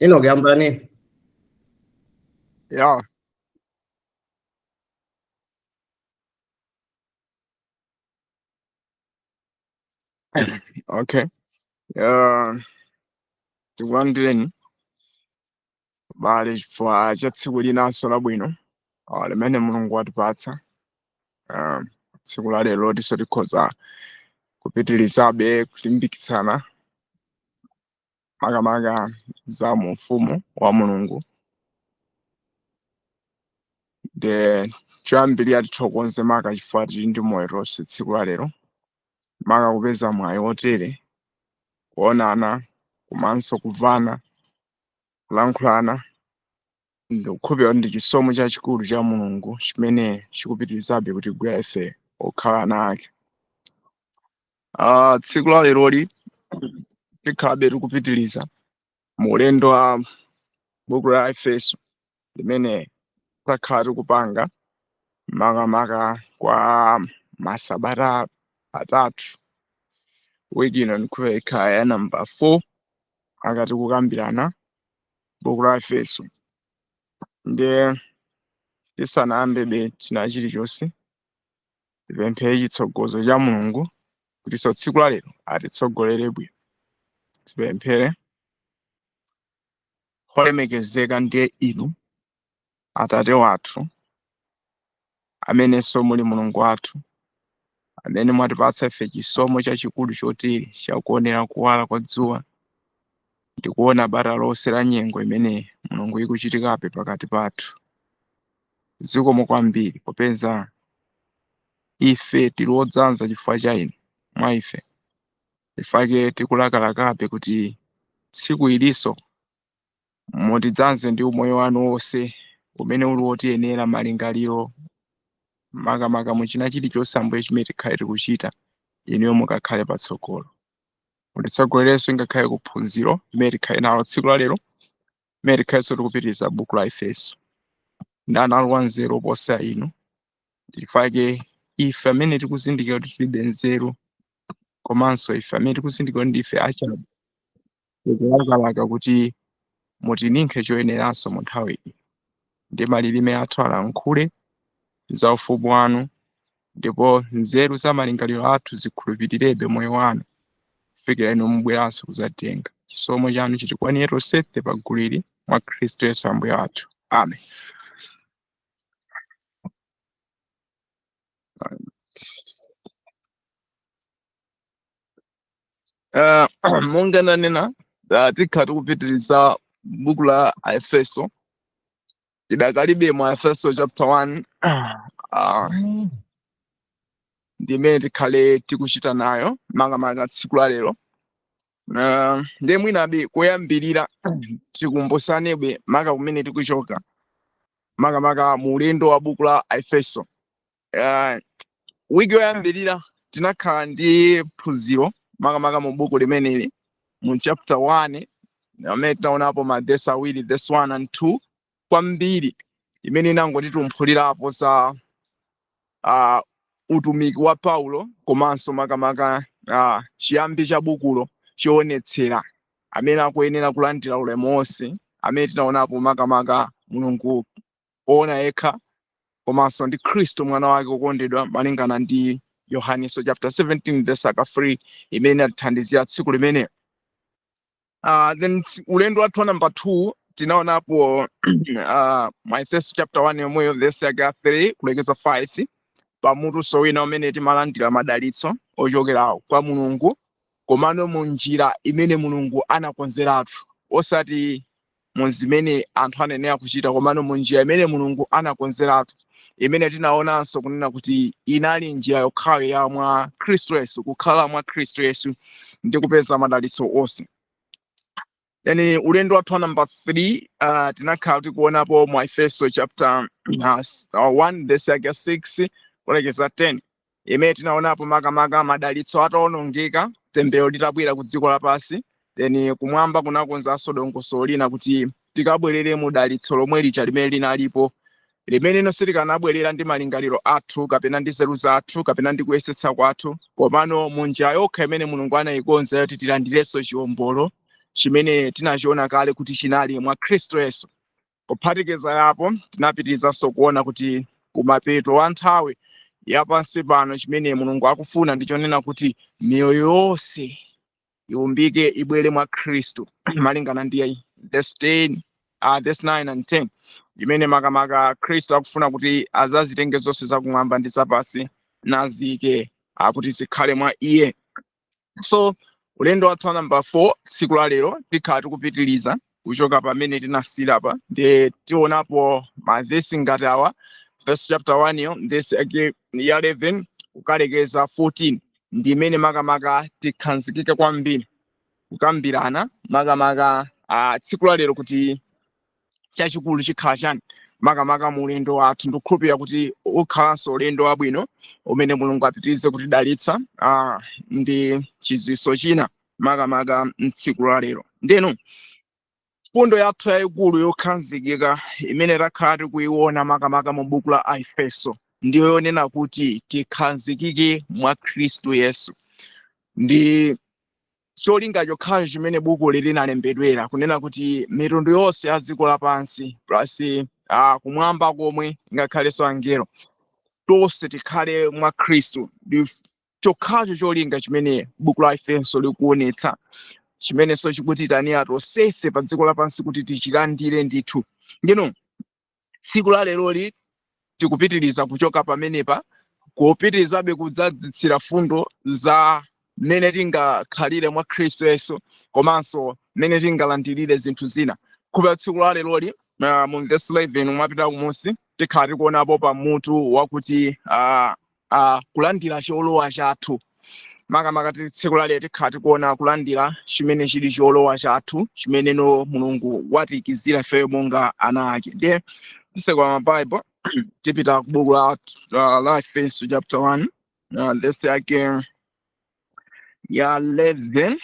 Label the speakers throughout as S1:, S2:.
S1: Enoch, yambani.
S2: Yeah. Okay. Tikulandireni bale chifukwa cha tsiku linanso labwino limene Mulungu watipatsa. Tsiku la lero tinso tikhoza kupitirizabe kulimbikitsana makamaka za mu ufumu wa Mulungu. De choyambirira tithokoze maka chifukwa tili ndi moyo tonse tsiku la lero, maka kupeza mwayi wotere kuonana komanso kumvana, kulankhulana. Ndikukhulupirira kuti ndi chisomo chachikulu cha Mulungu chimene chikupitirizabe kutigwera ife okhala ana ake. Tsiku la leroli tikhalabe tikupitiriza mu ulendo wa buku la Efeso limene takhala tikupanga makamaka kwa masabata atatu. Wiki ino ndikhulupirira ikhala ya namba 4 akati kukambirana buku la Efeso. Ndiye tisanayambebe china chilichonse, tipemphere chitsogozo cha Mulungu kutinso tsiku la lero atitsogolere bwino. Tipemphere. Olemekezeka ndiye inu Atate wathu, amenenso muli Mulungu wathu, amene mwatipatsa ife chisomo chachikulu chotere chakuonera kuwala kwa dzuwa ndi kuona bata lonse la nyengo imene Mulungu ikuchitikabe pakati pathu. Zikomo kwambiri popeza ife tili odzaza chifukwa cha inu mwa ife. Ifake tikulakalakabe kuti tsiku ilinso mutidzaze ndi umoyo wanu wonse umene uli wotiyenera malingaliro, makamaka muchina chilichonse Ambuye chimene tikhale tikuchita, inuyo mukakhale patsogolo. Mutitsogolerenso ngakhale kuphunziro limene tikhale nalo tsiku la lero, limene tikhalenso tikupitiriza buku la Efeso. Ndani ali wanzeru oposa inu? Ifake ife amene tikuzindikira kuti tilibe nzeru, komanso ife amene tikuzindikira kuti ndife achabe, tikulakalaka kuti mutininkhe choyeneranso mu nthawi iyi, ndi malilime athu alankhule za ufumu wanu, ndipo nzeru za malingaliro athu zikhulupirirebe moyo wanu kufikira inu mubweranso kudzatenga. Chisomo chanu chitikwanire tonsefe pa gulu ili mwa Khristu Yesu Ambuye wathu. Amen. Monga ndanena, tikhala tikupitiriza buku la Efeso. Tidakalibe mu Efeso chapter 1, ndimene tikhale tikuchita nayo makamaka tsiku la lero. Ndiye mwinabe koyambirira tikumbusanebe maka kumene tikuchoka, makamaka mu ulendo wa buku la Efeso. Wiki yoyambirira tinakhala ndi phunziro makamaka mu buku limeneli mu chapter 1, amene tinaonapo ma verse awiri, verse 1 and 2 kwambiri, imene inangotitumphulirapo za utumiki wa Paulo komanso makamaka chiyambi cha bukulo choonetsera amene akuyenera kulandira ulemu wonse, amene tinaonapo makamaka Mulungu woona yekha komanso ndi Khristu mwana wake wokondedwa, malingana ndi Yohaniso chapter 17 verse 3, imene inatithandizira tsiku limene. Then ulendo wathu wa number 2 tinaonapo mu Efeso chapter 1 yomweyo verse yake ya 3 kulekeza 5, pamutu wina umene timalandira madalitso ochokera kwa Mulungu, komano mu njira imene Mulungu anakonzeratu, osati mu zimene anthu anenera kuchita, komano mu njira imene Mulungu anakonzeratu, imene tinaonanso kunena kuti inali njira yokhayo ya mwa Khristu Yesu, kukhala mwa Khristu Yesu ndi kupeza madalitso onse. Then ulendo wathu wa number 3, tinakhala tikuonapo mu Efeso chapter 1 verse yake 6 kulekeza 10, imene tinaonapo makamaka madalitso atawonongeka, tembero litabwera ku dziko lapansi, then kumwamba kunakonzanso dongosolo lina kuti tikabwerere mu dalitso lomwe lija limene linalipo, limene nonse tikanabwerera ndi malingaliro athu kapena ndi nzeru zathu kapena ndi kuyesetsa kwathu, komano mu njira yokha imene Mulungu anayikonza yoti tilandirenso chiwombolo. chimene tinachiona kale kuti chinali mwa Khristu Yesu. Kuphatikiza apo, tinapitirizanso kuona kuti kumapeto wa nthawi yapansi pano, chimene Mulungu akufuna ndi chonena kuti miyoyo yonse iumbike, ibwere mwa Khristu, malingana ndi verse 10, verse 9 and 10, imene makamaka Khristu akufuna kuti azazitenge zonse zakumwamba ndi zapansi naziyike akuti zikhale mwa iye. So ulendo wathu wa namba 4 tsiku la lero tikhala tikupitiliza kuchoka pamene tinasiyira pa, ndi tionapo mavesi ngati awa: verse chapter 1 yo, verse yake ya 11 kukalekeza 14, ndi imene makamaka tikhazikike kwambiri kukambirana makamaka tsiku la lero, kuti chachikulu chikhala chani makamaka mu ulendo wathu. Ndikukhulupirira kuti ukhalanso ulendo wabwino umene Mulungu apitirize kutidalitsa ndi chidziwitso china makamaka mtsiku la lero. Ndeno fundo yathu yayikulu yokhazikika imene takhala tikuiona makamaka mu buku la Aefeso ndiyo yonena kuti tikhazikike mwa Khristu Yesu. Ndi cholinga chokhacho chimene buku linalembedwera, kunena kuti mitundu yonse ya dziko lapansi plus kumwamba komwe, ngakhalenso angelo, tonse tikhale mwa Khristu. Ndi chokhacho cholinga chimene buku la Efeso likuonetsa, chimenenso chikutitanira tonsefe pa dziko lapansi kuti tichilandire ndithu. Ndino tsiku la leroli tikupitiriza kuchoka pamenepa, kupitirizabe kudzadzitsira fundo za mmene tingakhalire mwa Khristu Yesu komanso mmene tingalandirire zinthu zina. Kupita tsiku la leroli, mu verse 11 mwapita kumusi, tikhala tikuonapo pamutu wakuti kulandira cholowa chathu. Makamaka tsiku la lero tikhala tikuona kulandira chimene chili cholowa chathu, chimeneno Mulungu watiyikizira ifeyo monga ana ake. Ndiye tisekwa ma Bible, tipita ku buku la Efeso chapter 1, verse yake ya 11,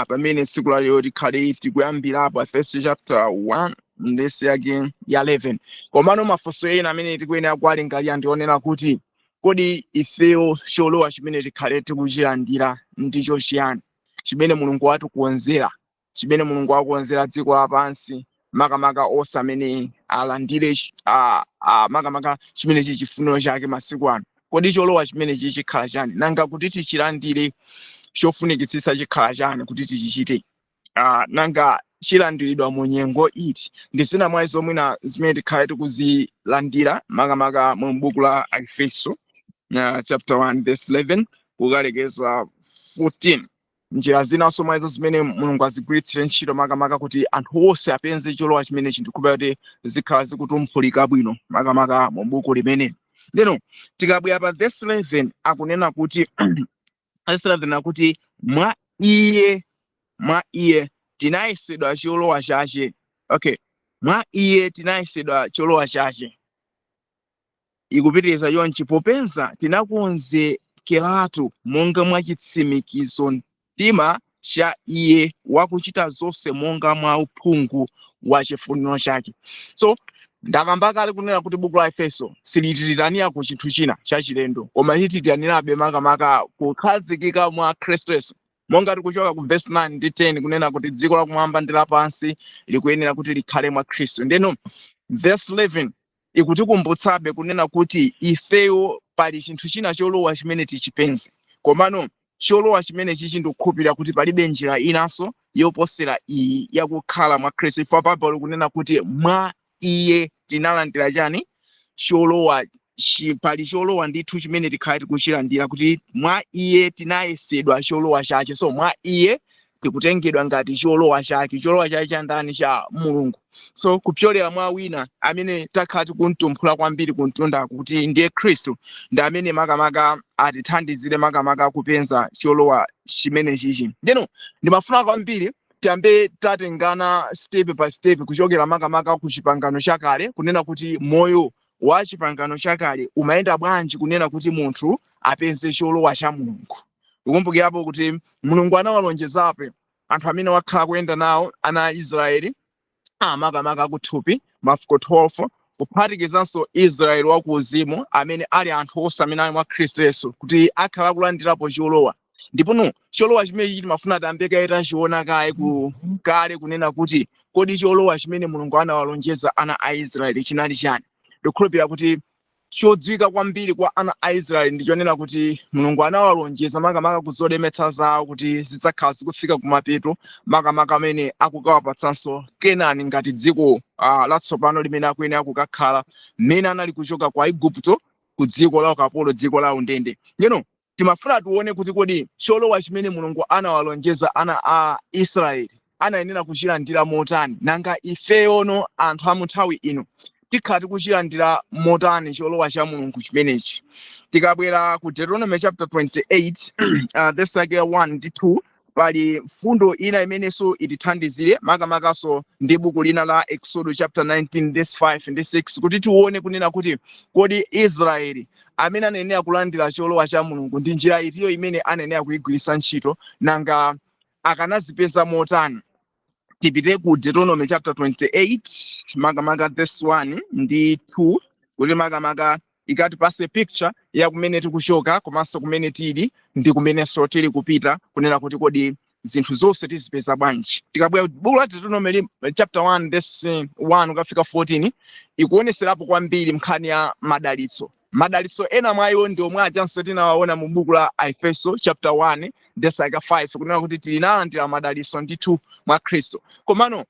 S2: pamene tsiku la lero tikhale tikuyambirapo Efeso chapter 1, verse yake ya 11. Komano mafunso ena amene tikuyenera kuwalingalira ndionena kuti, kodi ifeyo cholowa chimene tikhale tikuchilandira ndicho chiyani, chimene Mulungu watikonzera, chimene Mulungu wakonzera dziko lapansi, makamaka onse amene alandire makamaka chimene chili chifuniro chake masiku ano? Kodi cholowa chimenechi chikhala chani? Nanga kuti tichilandire, chofunikitsitsa chikhala chani kuti tichichite? Nanga chilandiridwa mu nyengo iti? Ndi zina mwa izo mwina zimene tikhale tikuzilandira makamaka mu buku la Efeso, chapter 1 verse 11 kukalekeza 14. Njira zinanso mwa izo zimene Mulungu azigwiritsire ntchito makamaka kuti anthu onse apeze cholowa chimenechi, ndikukhulupirira kuti zikhala zikutumphulika bwino makamaka mu buku limene. Ndeno tikabwera pa verse 11, akunena kuti, verse 11 akuti, "Mwa iye, mwa iye tinayesedwa cholowa chache." Okay, "Mwa iye tinayesedwa cholowa chache." Ikupitiriza chonchi: "Popeza tinakonzekeratu monga mwa chitsimikizo mtima cha iye wakuchita zonse monga mwa uphungu wa chifuniro chake." So ndakamba kale kunena kuti buku la Efeso silititanira ku chinthu china chachilendo, koma litititanirabe makamaka kukhazikika mwa Khristu Yesu, monga tikuchoka ku verse 9 ndi 10, kunena kuti dziko lakumwamba ndi lapansi likuyenera kuti likhale mwa Khristu. Ndeno verse 11 ikutikumbutsabe kunena kuti ifeyo pali chinthu china cholowa chimene tichipenze. Komano cholowa chimene chichi, ndikukhulupirira kuti palibe njira inanso yoposera iyi yakukhala mwa Khristu. Ife Baibulo kunena kuti mwa iye tinalandira chani? Cholowa. Pali cholowa ndithu chimene tikhale tikuchilandira, kuti mwa iye tinayesedwa cholowa chake. So mwa iye tikutengedwa ngati cholowa chake. Cholowa chake cha ndani? Cha Mulungu. So kupyolera mwa wina amene takhala tikumtumphula kwambiri kumtundaku kuti ndiye Khristu, ndi amene makamaka atithandizire makamaka kupeza cholowa chimene chichi. Ndeno ndimafuna kwambiri tiyambe tatengana step by step kuchokera makamaka ku Chipangano Chakale, kunena kuti moyo wa Chipangano Chakale umayenda bwanji, kunena kuti munthu apeze cholowa cha Mulungu. Tikumbukirapo kuti Mulungu anawalonjezapo anthu amene wakhala kuyenda nawo, ana a Israeli, makamaka kuthupi, mafuko 12, kuphatikizanso Israeli wakuuzimu amene ali anthu onse amene ali mwa Khristu Yesu, kuti akhala kulandirapo cholowa. Ndipo cholowa chimenechi timafuna tiyambe kaye tachiona kaye ku kale, kunena kuti kodi cholowa chimene Mulungu anawalonjeza ana a Israeli chinali chani? Ndikukhulupirira kuti chodziwika kwambiri kwa ana a Israeli ndi chonena kuti Mulungu anawalonjeza makamaka ku zolemetsa zawo kuti zidzakhala zikufika kumapeto, makamaka amene akukawapatsanso Kenani ngati dziko latsopano limene akuyenera kukakhala, mmene anali kuchoka kwa Igupto, ku dziko la ukapolo, dziko la undende. Ngeno timafuna tione kuti kodi cholowa chimene Mulungu anawalonjeza ana a Israeli anayenera kuchilandira motani? Nanga ifeyono anthu a munthawi ino tikhala tikuchilandira motani cholowa cha Mulungu chimenechi? Tikabwera ku Deuteronomy chapter 28, verse yake 1 ndi 2, pali mfundo ina imenenso itithandizire, makamakaso ndi buku lina la Exodus chapter 19 verse 5 ndi 6, kuti tione kunena kuti kodi Israeli amene anayenera kulandira cholowa cha Mulungu ndi njira itiyo imene anayenera kuyigwiritsa ntchito? Nanga akanazipeza motani? Tipite ku Deuteronomy chapter 28, makamaka verse 1 ndi 2, kuti makamaka ikatipase picture ya kumene tikuchoka komanso kumene tili ndi kumenenso tili kupita, kunena kuti kodi zinthu zonse tizipeza bwanji. Tikabwera buku la Deuteronomy chapter 1 verse 1 ukafika 14, ikuoneserapo kwambiri nkhani ya madalitso. Madalitso ena mwa iwo ndi omwe ajanso tinawaona mu buku la Efeso chapter 1 verse yake 5, kunena kuti tilinalandira madalitso ndithu mwa Khristu. Komano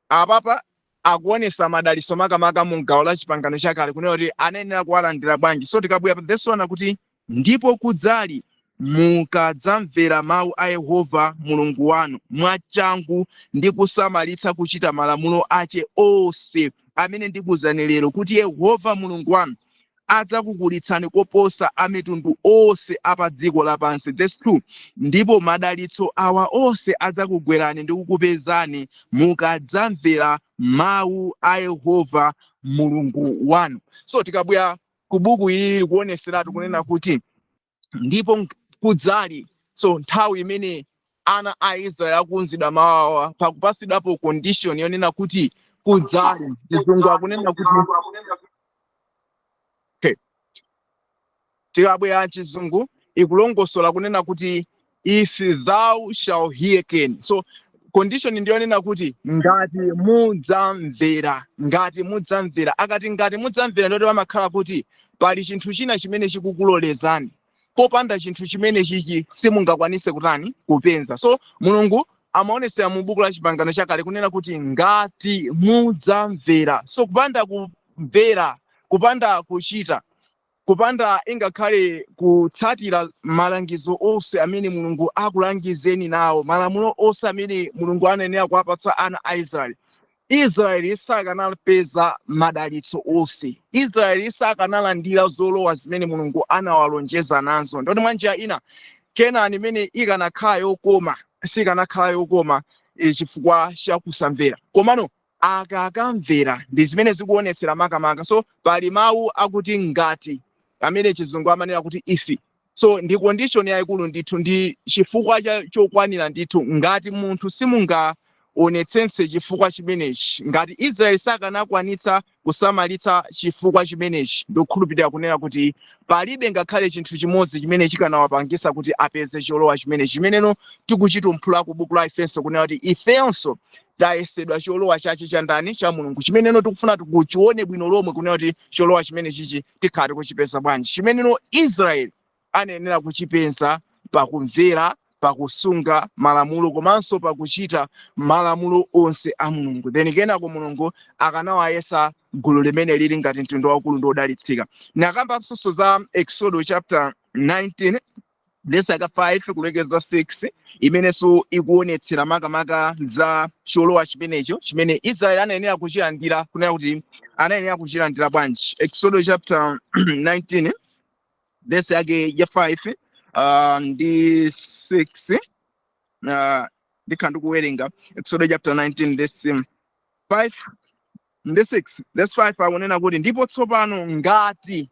S2: apapa akuonesa madalitso makamaka mu gawo la Chipangano Chakale, kunena kuti anayenera kuwalandira bwanji. So tikabwera pa verse 1 kuti, "Ndipo kudzali, mukadzamvera mawu a Yehova Mulungu wanu mwachangu ndi kusamalitsa kuchita malamulo ache onse amene ndikuwuzani lero, kuti Yehova Mulungu wanu adzakukulitsani koposa a mitundu onse a pa dziko lapansi." Verse 2, "Ndipo madalitso awa onse adzakugwerani ndi kukupezani mukadzamvera mawu a Yehova Mulungu wanu." So tikabwera ku buku ili, likuoneseratu kunena kuti ndipo kudzali. So nthawi imene ana a Israeli akuuzidwa mawawa, pakupasidwapo condition yonena kuti kudzali. Chizungu akunena kuti, okay. Tikabwera chizungu ikulongosola kunena kuti, "If thou shall hearken." So condition ndiyonena kuti ngati mudzamvera, ngati mudzamvera. Akati ngati mudzamvera, ndoti pamakhala kuti pali chinthu china chimene chikukulolezani. Popanda chinthu chimene chichi simungakwanise kutani? Kupeza. So Mulungu amaonesera mu buku la Chipangano Chakale kunena kuti ngati mudzamvera. So kupanda kumvera, kupanda kuchita, kupanda ingakhale kutsatira malangizo onse amene Mulungu akulangizeni nawo, malamulo onse amene Mulungu anayenera kuwapatsa ana a Israeli, Israeli sakanapeza madalitso onse, Israeli sakanalandira zolowa zimene Mulungu anawalonjeza nazo. Ndoti mwa njira ina Kenani imene ikanakhala yokoma sikanakhala yokoma chifukwa chakusamvera. Komano akakamvera, ndi zimene zikuonetsera makamaka. So pali mawu akuti ngati, amene chizungu amanena kuti if. So ndi condition yayikulu ndithu, ndi chifukwa chokwanira ndithu. Ngati munthu simungaonetsense chifukwa chimenechi, ngati Israeli sakanakwanitsa kusamalitsa chifukwa chimenechi, ndikukhulupirira kunena kuti palibe ngakhale chinthu chimodzi chimene chikanawapangisa kuti apeze cholowa chimenechi, chimeneno tikuchitumphula ku buku la Efeso, kunena kuti ifenso tayesedwa cholowa chache cha ndani? Cha Mulungu, chimeneno tikufuna tikuchione bwino lomwe, kunena kuti cholowa chimene chichi tikhala tikuchipeza bwanji, chimeneno Israeli anayenera kuchipeza pakumvera, pakusunga malamulo komanso pakuchita malamulo onse a Mulungu. Then kenako Mulungu akanawayesa gulu limene lili ngati mtundu waukulu ndi wodalitsika. Nakambanso za Exodo chapter 19 verse yake 5 kulekeza 6, imenenso ikuonetsera makamaka za cholowa chimenecho chimene Israeli anayenera kuchilandira, kunena kuti anayenera kuchilandira bwanji. Exodo chapter 19 verse yake ya 5 ndi 6, ndikhala ndikuwerenga Exodo chapter 19 verse 5 ndi 6. Verse 5 akunena kuti, "Ndipo tsopano ngati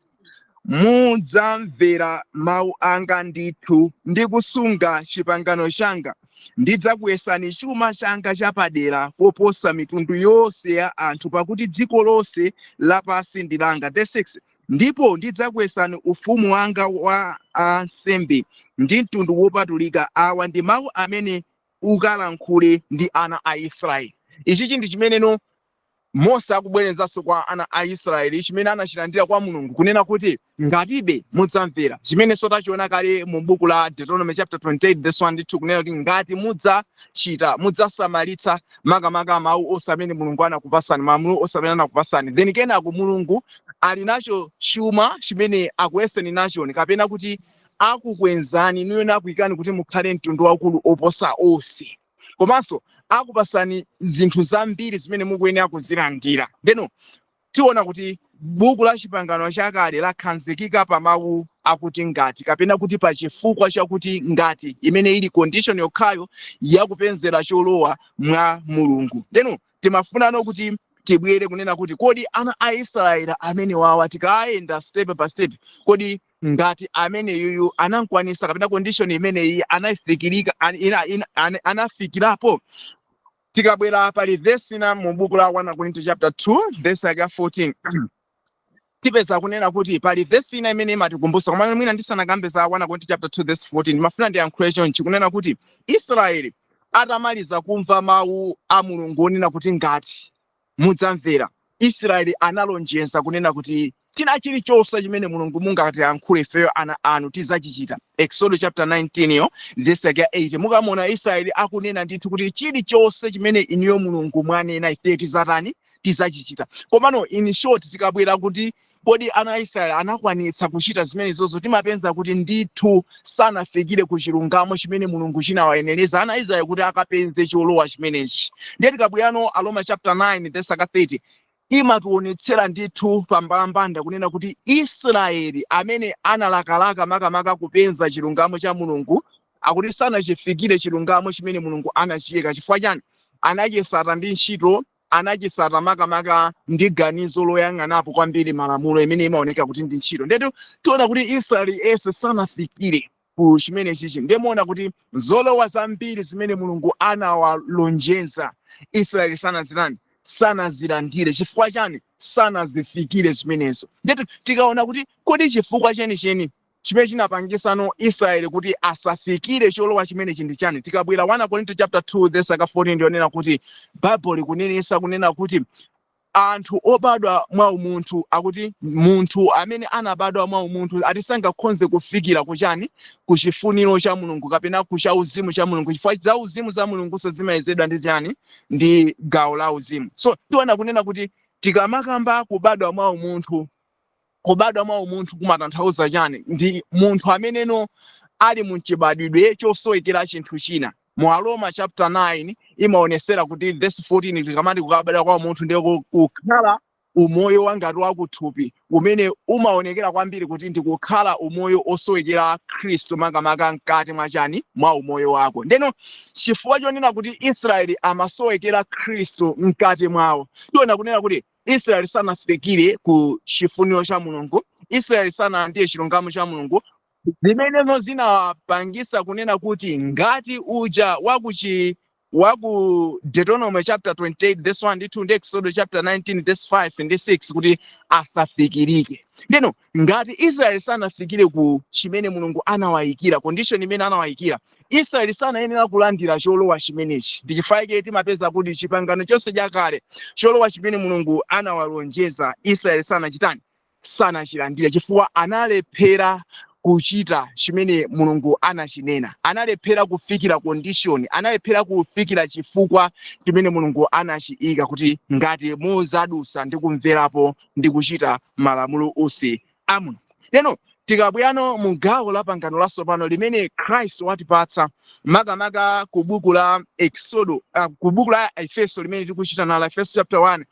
S2: mudzamvera mawu anga ndithu ndi kusunga chipangano changa, ndidzakuyesani chuma changa chapadera koposa mitundu yonse ya anthu, pakuti dziko lonse lapansi ndi langa." Verse 6. Ndipo ndidzakuyesani ufumu wanga wa ansembe ndi mtundu wopatulika. Awa ndi mawu amene ukalankhule ndi ana a Israeli. Ichichi ndi chimeneno Mose akubwerezanso kwa ana a Israeli, chimene anachilandira kwa Mulungu, kunena kuti ngatibe mudzamvera, chimenenso tachiona kale mu buku la Deuteronomy chapter 28 verse 1 ndi 2, kunena kuti ngati mudzachita, mudzasamalitsa makamaka mawu onse amene Mulungu anakupasani, malamulo onse amene anakupasani, then kenako Mulungu ali nacho chuma chimene akuyeseni nachoni, kapena kuti akukwenzani inuyo nakuyikani kuti mukhale mtundu waukulu oposa onse, komanso akupasani zinthu zambiri zimene mukuyenera kuzilandira. Ndeno tiona kuti buku la Chipangano Chakale lakhazikika pa mawu akuti ngati, kapena kuti pa chifukwa chakuti ngati, imene ili condition yokhayo yakupenzera cholowa mwa Mulungu. Ndeno timafunano kuti tibwere kunena kuti kodi ana a Israeli amene wawa, tikayenda step by step, kodi ngati amene yuyu anankwanisa, kapena condition imeneyi anafikirika, anafikirapo? Tikabwera pali vesi ina mu buku la 1 Korinto chapter 2 verse yake 14, tipeza kunena kuti pali vesi ina imene imatikumbutsa. Koma mwina ndisanakambe za 1 Korinto chapter 2 verse 14, ndimafuna ndiyankhule chonchi, kunena kuti Israeli atamaliza kumva mawu a Mulungu onena kuti ngati mudzamvera, Israeli analonjeza kunena kuti china chilichonse chimene Mulungu mungatiyankhule ifeyo ana anu tidzachichita. Exodus chapter 19 yo verse yake 8, mukamona Israeli akunena ndithu kuti chilichonse chimene inuyo Mulungu mwanena, ife tizatani? Tidzachichita. Komano in short, tikabwera kuti kodi ana a Israeli anakwanitsa kuchita zimenezozo, timapeza kuti ndithu sanafikire ku chilungamo chimene Mulungu chinawayenereza ana a Israeli kuti akapenze cholowa chimenechi. Ndiye tikabwerano Aroma chapter 9 verse 30, imationetsera ndithu pambalambanda kunena kuti Israeli amene analakalaka makamaka kupenza chilungamo cha Mulungu, akuti sanachifikire chilungamo chimene Mulungu anachiyika. Chifukwa chani? Anachisata ndi ntchito, anachisata makamaka ndi ganizo loyang'anapo kwambiri malamulo, imene imaoneka kuti ndi ntchito. Ndetu tiona kuti Israeli ese sanafikire ku chimene chichi. Ndimuona kuti zolowa zambiri zimene Mulungu anawalonjeza Israeli sanazilani, sanazilandire. Chifukwa chani? Sanazifikire zimenezo. Ndetu tikaona kuti kodi chifukwa chenicheni chimene chinapangisano Israeli kuti asafikire cholowa chimenechi ndi chani, tikabwera 1 Korinto chapter 2 verse 14, ndionena kuti Baibulo likunenesa kunena kuti anthu obadwa mwa umunthu, akuti munthu amene anabadwa mwa umunthu ati sangakhonze kufikira kuchani? Ku chifuniro cha Mulungu kapena ku chauzimu cha Mulungu, chifukwa za uzimu za Mulunguso zimayezedwa ndi chani? Ndi gawo la uzimu. So tiona kunena kuti tikamakamba kubadwa mwa umunthu, kubadwa mwa umunthu kumatanthauza chani? Ndi munthu ameneno ali muchibadwidwe chosowekera chinthu china. Mu Aroma chapter 9 imaonesera kuti verse 14, tikamati kukabadwa kwa munthu, ndiye kukhala umoyo wangati wakuthupi umene umaonekera kwambiri kuti ndikukhala umoyo osowekera Khristu makamaka mkati mwa chani? Mwa umoyo wako. Ndeno chifukwa chonena kuti Israeli amasowekera Khristu mkati mwawo, tiona kunena kuti Israeli sanafikire ku chifuniro cha Mulungu, Israeli sanalandire chilungamo cha Mulungu, zimenezo zinapangisa kunena kuti ngati uja waku Deuteronomy chapter 28 verse 1 ndi 2 ndi Exodus chapter 19 verse 5 ndi 6, kuti asafikirike. Ndeno ngati Israeli sanafikire ku chimene Mulungu anawayikira, condition imene anawayikira, Israeli sanayenera kulandira cholowa chimenechi. Ndi chifukwa timapeza kuti Chipangano chonse chakale, cholowa chimene Mulungu anawalonjeza Israeli sanachitani? Sanachilandire, chifukwa analephera kuchita chimene Mulungu anachinena, analephera kufikira condition, analephera kufikira chifukwa chimene Mulungu anachiyika kuti ngati muzadusa ndi kumverapo ndi kuchita malamulo onse a Mulungu. Lero tikabwerano mu gawo la pangano latsopano limene Khristu watipatsa, makamaka ku buku la Exodo, ku buku la Efeso limene tikuchita nalo, Efeso chapter 1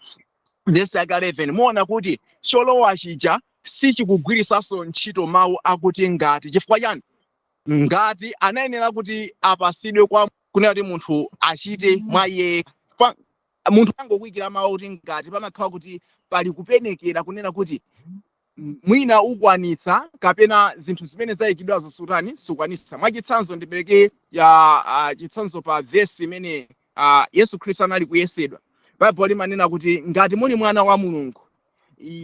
S2: verse yake 11, muona kuti cholowa chija sichikugwirisanso ntchito mawu akuti ngati. Chifukwa chani? Ngati anayenera kuti apasidwe kwa kunena kuti munthu achite mwa iye. Munthu angokuyikira mawu kuti ngati, pamakhala kuti pali kupenekera kunena kuti mwina ukwanitsa kapena zinthu zimene zayikidwazo sutani, sukwanitsa. Mwachitsanzo, ndipereke ya chitsanzo pa vesi imene Yesu Khristu anali kuyesedwa. Baibulo limanena kuti ngati muli mwana wa Mulungu,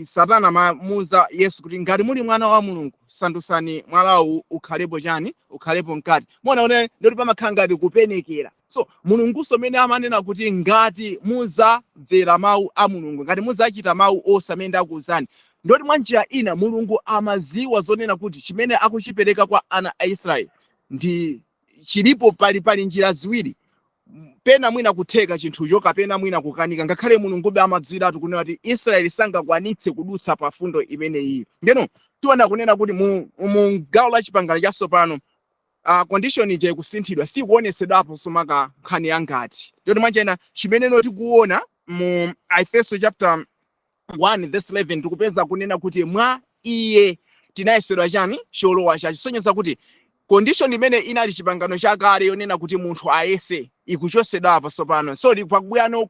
S2: Satana amamuuza Yesu kuti ngati muli mwana wa Mulungu, sandusani mwalawu ukhalepo chani, ukhalepo mkati. Muona kuti ndoti pamakhala ngati kupenekera. So Mulunguso mene amanena kuti ngati muzamvera mawu a Mulungu, ngati muzachita mawu onse amene ndakuwuzani, ndoti mwa njira ina Mulungu amaziwa zonena kuti chimene akuchipereka kwa ana a Israeli ndi chilipo, pali njira ziwiri, pena mwina kutheka chinthucho kapena mwina kukanika, ngakhale Mulungube amadziwiratu kunena kuti Israeli sangakwanitse kudutsa pa fundo imeneyi. Ndeno tiona kunena kuti mu gawo la chipangano chatsopano, condition ija ikusinthidwa, sikuonetsedwapo somaka nkhani ya ngati. Ndoti mwanjena chimene tikuona mu Efeso chapter 1 verse 11, tikupeza kunena kuti mwa iye tinayesedwa chani, cholowa chacho. Sonyeza kuti condition imene inali chipangano chakale yonena kuti munthu ayese ikuchosedwapo tsopano. So pakubwerano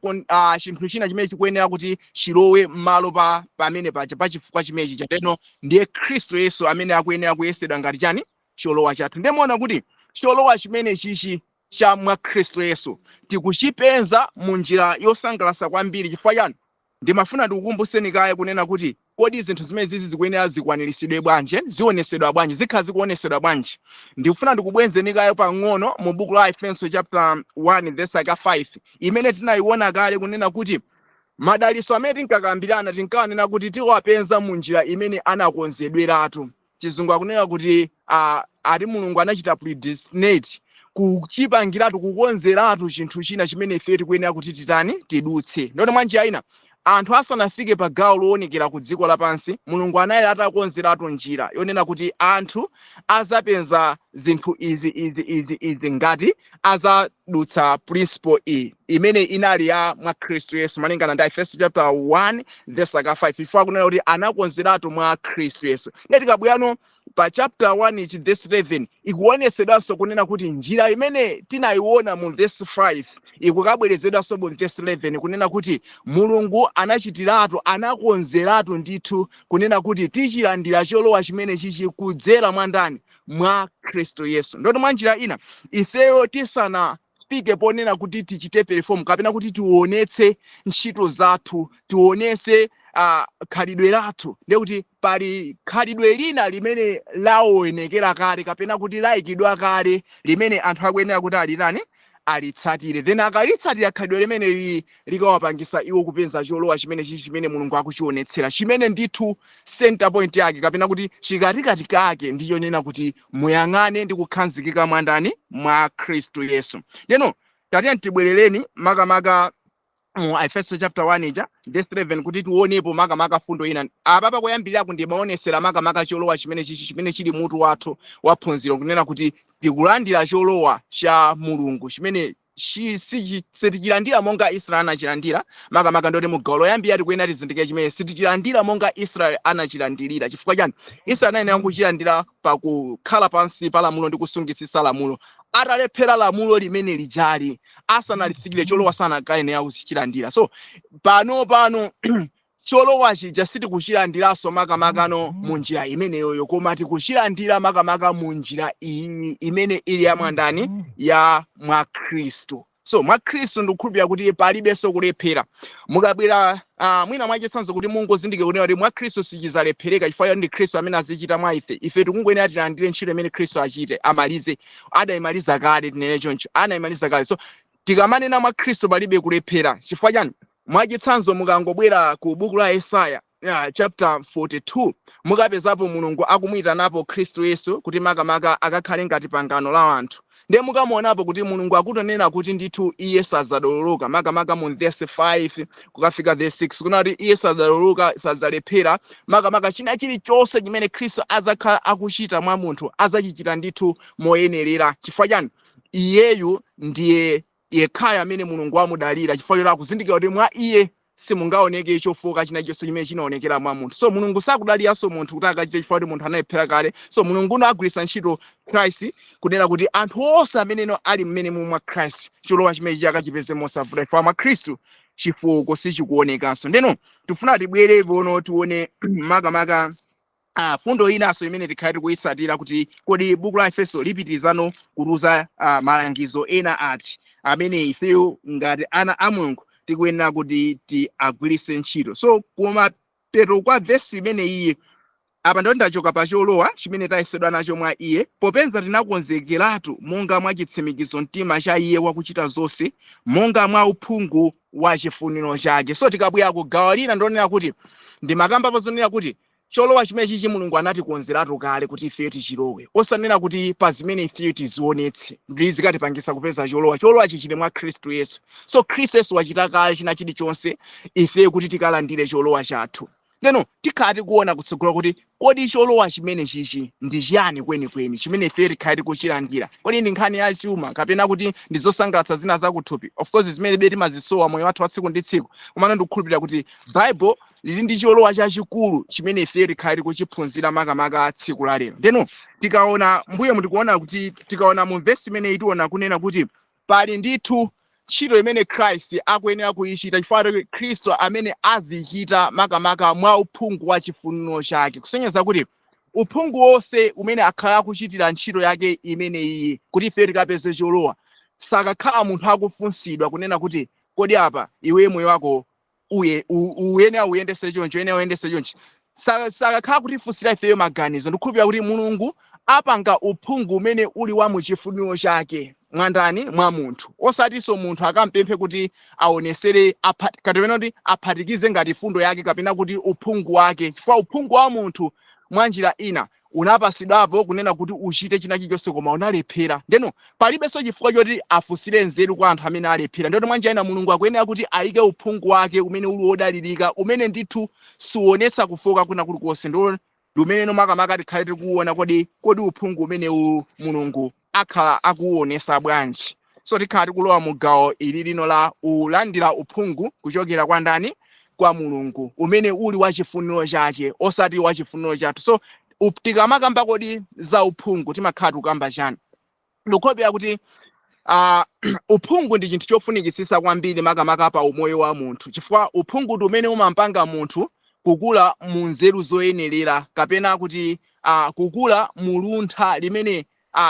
S2: chinthu china chimene chikuyenera kuti chilowe m'malo pa pamene paja pachifukwa chimenechi chateno, ndiye Khristu Yesu amene akuyenera kuyesedwa ngati chani, cholowa chathu. Ndiye kuti cholowa chimene chichi cha mwa Khristu Yesu tikuchipeza mu njira yosangalatsa kwambiri. Chifukwa chani? Ndimafuna ndikukumbuseni kaye kunena kuti kodi zinthu zimene zizi zikuyenera zikwaniritsidwe bwanji, zionesedwa bwanji, zikhala zikuonesedwa bwanji? Ndikufuna ndikubwenzeni kaye pang'ono mu buku la Efeso chapter 1 verse 5, imene tinayiona kale kunena kuti madalitso amene tinkakambirana tinkanena kuti tiwapeza mu njira imene anakonzedweratu. Chizungu akunena kuti ati Mulungu anachita predestinate, kuchipangiratu, kukonzeratu chinthu china chimene ife tikuyenera kuti titani, tidutse. Ndoti mwa njira ina anthu asanafike pa gawo loonekera ku dziko lapansi, Mulungu anali atakonzeratu njira yonena kuti anthu azapeza zinthu izi izi izi izi ngati azadutsa principle iyi imene inali ya mwa Khristu Yesu, malingana ndi Efeso chapter 1 verse 5, ifo akunena kuti anakonzeratu mwa Khristu Yesu. Ndiye tikabwerano pa chapter 1 ichi verse 11, ikuonesedwanso kunena kuti njira imene tinayiona mu verse 5 ikukabwerezedwanso mu verse 11, kunena kuti Mulungu anachitiratu, anakonzeratu ndithu kunena kuti tichilandira cholowa chimene chichi kudzera mwa ndani? Mwa Khristu Yesu. Ndoti mwa njira ina ifeyo tisanafike ponena kuti tichite perform kapena kuti tionetse ntchito zathu, tionetse khalidwe lathu, ndiye kuti pali khalidwe lina limene laonekera kale kapena kuti layikidwa kale limene anthu akuyenera kuti alitani, alitsatire. Then akalitsatira khalidwe limene lili, likawapangisa iwo kupeza cholowa chimene chichi chimene Mulungu akuchionetsera, chimene ndithu center point yake kapena kuti chikatikati kake ndichonena kuti muyang'ane ndi kukhazikika mwa ndani? Mwa Khristu Yesu. Ndeno tatiye tibwerereni makamaka mu Efeso chapter 1 ija verse 11 kuti tionepo makamaka fundo ina. Apa pakoyambirira ndimaonesera makamaka cholowa chimene chichi chimene chili mutu wathu wa phunziro, kunena kuti tikulandira cholowa cha Mulungu chimene sitichilandira monga Israeli anachilandira. Makamaka ndoti mu gawo loyambira tikuyenera tizindikire chimene sitichilandira monga Israeli anachilandirira. Chifukwa chani? Israeli anayenera kuchilandira pakukhala pansi pa lamulo ndi kusungisisa lamulo. Atalephera lamulo limene lijali, asanalifikire cholowa, sanakayenera kuchilandira. So pano cholowa chija sitikuchilandiranso makamakano mu njira imeneyoyo, koma tikuchilandira makamaka mu njira iyi imene ili ya mwandani, ya mwa Khristu. So mwa Khristu ndikukhulupirira kuti palibenso kulephera. Mukabwera mwina mwachitsanzo kuti mungozindikira kunena kuti mwa Khristu sichizalephereka, chifukwa ndi Khristu amene azichita mwa ife. Ife tikungoyenera tilandire ntchito imene Khristu achite, amalize, adayimaliza kale, tinene choncho, anayimaliza kale. So tikamanena mwa Khristu palibe kulephera. Chifukwa chani? Mwachitsanzo mukangobwera ku buku la Yesaya chapter 42, mukapezapo Mulungu akumuyitanapo Khristu Yesu kuti makamaka akakhale ngati pangano la anthu. Ndiye mukamuonapo kuti Mulungu akutonena kuti ndithu iye sazadololoka, makamaka mu verse 5 kukafika verse 6, kuna kuti iye sazadololoka, sazalephera. Makamaka china chilichonse chimene Khristu azakhala akuchita mwa munthu azachichita ndithu moyenerera. Chifukwa chani? Iyeyu ndiye yekhayo amene Mulungu amudalira, chifukwa choti akuzindikira kuti mwa iye simungaoneke chofoka china chonse chimene chinaonekera mwa munthu. So Mulungu sakudaliranso munthu kuti akachite, chifukwa kuti munthu analephera kale. So Mulungu uno agwiritsa ntchito Christ kunena kuti anthu onse ameneno ali mmene mwa Christ cholowa chimene chakachipeze mosavuta, chifukwa mwa Khristu chifooko sichikuonekanso. Ndeno tifuna tibwere pono tione makamaka fundo inanso imene tikhale tikuyitsatira, kuti kodi buku la Efeso lipitirizano kutiuza malangizo ena ati amene ifeyo ngati ana a Mulungu tikuyenera kuti tiagwiritse ntchito. So koma Kumapeto kwa vesi imene iye apa ndo ndachoka pa cholowa chimene tayesedwa nacho mwa iye, popeza tinakonzekeratu monga mwa chitsimikizo mtima cha iye wakuchita zonse monga mwa uphungu wa chifuniro chake. So tikabwera ku gawo lina, ndionera kuti ndimakambapo zonena kuti cholowa chimene chichi Mulungu anatikonzeratu kale kuti ifeyo tichilowe, osanena kuti pa zimene ifeyo tizionetse ndi zikatipangisa kupeza cholowa. Cholowa chichili mwa Khristu Yesu. So Khristu Yesu wachita kale china chilichonse ifeyo kuti tikalandire cholowa chathu. Ndeno tikhala tikuona kutsogolo kuti kodi cholowa chimene chichi ndi chiyani kwenikweni chimene ife tikhala tikuchilandira? Kodi ndi nkhani ya chuma, kapena kuti ndi zosangalatsa zina zakuthupi? Of course, zimene be timazisowa moyo wathu wa tsiku ndi tsiku, komano ndikukhulupirira kuti Bible lili ndi cholowa chachikulu chimene ife tikhala tikuchiphunzira makamaka tsiku la lero. Ndeno tikaona mbuye, mutikuona kuti tikaona mu vesi imeneyi, tiona kunena kuti pali ndithu ntchito imene Khristu akuyenera kuyichita, chifukwa Khristu amene azichita makamaka mwa uphungu wa chifuniro chake, kusonyeza kuti uphungu wonse umene akhala akuchitira ntchito yake imene iye kuti ife tikapeze cholowa, sakakhala munthu akufunsidwa kunena kuti kodi apa iwe moyo wako uye uyenera uyendese chonchi, uyenera uyendese chonchi. Sakakhala kutifunsira ifeyo maganizo. Ndikukhulupirira kuti Mulungu apanga uphungu umene uli wa muchifuniro chake mwandani mwa munthu, osatinso munthu akampemphe kuti aonesere kapena kuti aphatikize ngati fundo yake kapena kuti uphungu wake, chifukwa uphungu wa munthu mwa njira ina unapasidwapo kunena kuti uchite china chilichonse, koma unalephera. Ndeno palibenso chifukwa choti afunsire nzeru kwa anthu amene alephera. Ndeno mwa njira ina Mulungu akuyenera kuti ayike uphungu wake umene uli wodalirika, umene ndithu suonetsa kufoka kuna kulikonse. Ndo ndi umene makamaka tikhale tikuwona kodi uphungu umenewu Mulungu akhala akuwonesa bwanji. So tikhala tikulowa mu gawo ili lino la ulandira uphungu kuchokera kwa ndani? Kwa Mulungu, umene uli wa chifuniro chake, osati wa chifuniro chathu. So tikamakamba kodi za uphungu, timakhala tikukamba chani? Ndikukhulupirira kuti uphungu ndi chinthu chofunikitsitsa kwambiri makamaka pa umoyo wa munthu, chifukwa uphungu ndi umene umampanga munthu kukula mu nzeru zoyenerera, kapena kuti kukula mu luntha limene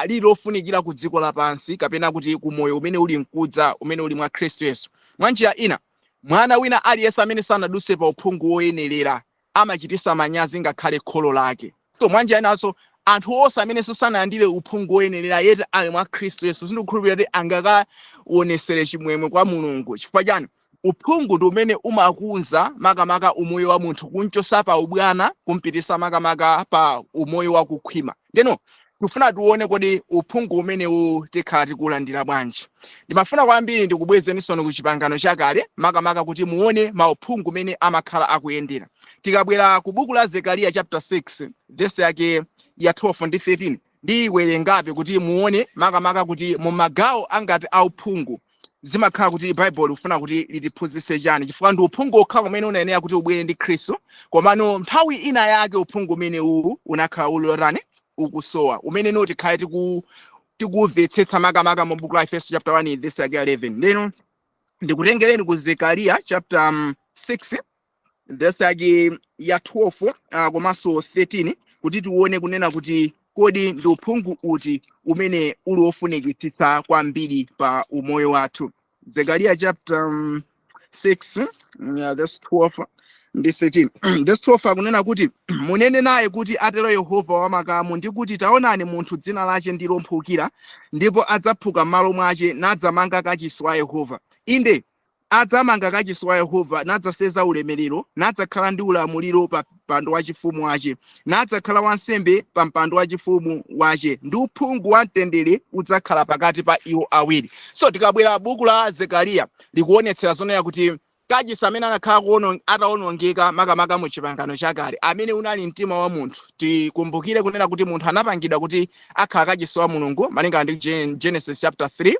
S2: lili lofunikira ku dziko lapansi, kapena kuti ku moyo umene uli mkudza umene uli mwa Khristu Yesu. Mwa njira ina, mwana wina aliyense amene sanadutse pa uphungu woyenerera amachitisa manyazi ngakhale kholo lake. So mwa njira inanso, anthu onse amene sanalandire uphungu woyenerera yet ali mwa Khristu Yesu, sindikukhulupirira kuti angakaonesere chimwemwe kwa Mulungu. Chifukwa chani? Uphungu ndi umene umakunza makamaka umoyo wa munthu, kunchosa pa ubwana kumpitisa makamaka pa umoyo wakukhwima. Ndeno tifuna tione kodi uphungu umenewu tikhala tikulandira bwanji. Ndimafuna kwambiri ndikubwezeninso ku Chipangano Chakale makamaka kuti muone mauphungu umene amakhala akuyendera. Tikabwera ku buku la Zekariya chapter 6, verse yake ya 12 ndi 13, ndiwerengabe kuti muone makamaka kuti mu magawo angati auphungu zimakhala kuti Baibulo likufuna kuti litiphunzitse chani, chifukwa ndi uphungu okha umene unayenera kuti ubwere ndi Khristu. Komano nthawi ina yake uphungu umene uwu unakhala uli otani? Ukusowa, umene no tikhale tikumvetsetsa makamaka mu buku la Efeso chapter 1 verse yake 11. Ndeno ndikutengereni ku Zekariya chapter 6 verse yake ya 12 komanso 13, kuti tione kunena kuti kodi ndi uphungu uti umene uli wofunikitsitsa kwambiri pa umoyo wathu. Zekariya chapter 6, verse 12 ndi 13. Verse 12 akunena kuti, "Munene naye kuti, atero Yehova wamakamu, ndi kuti, taonani, munthu dzina lache ndi Lomphukira, ndipo adzaphuka m'malo mwache, nadzamanga kachisi wa Yehova. Inde, adzamanga kachisi wa Yehova, nadzaseza ulemerero, nadzakhala ndi ulamuliro pa mpando wachifumu wache, nadzakhala wansembe pa mpando wachifumu wache, ndi uphungu wa mtendere udzakhala pakati pa iwo awiri." So tikabwera buku la Zekariya, likuonetsera zonena kuti kachisi amene anakhala atawonongeka makamaka mu Chipangano Chakale, amene unali mtima wa munthu. Tikumbukire kunena kuti munthu anapangidwa kuti akhala kachisi wa Mulungu malingana ndi Genesis chapter 3,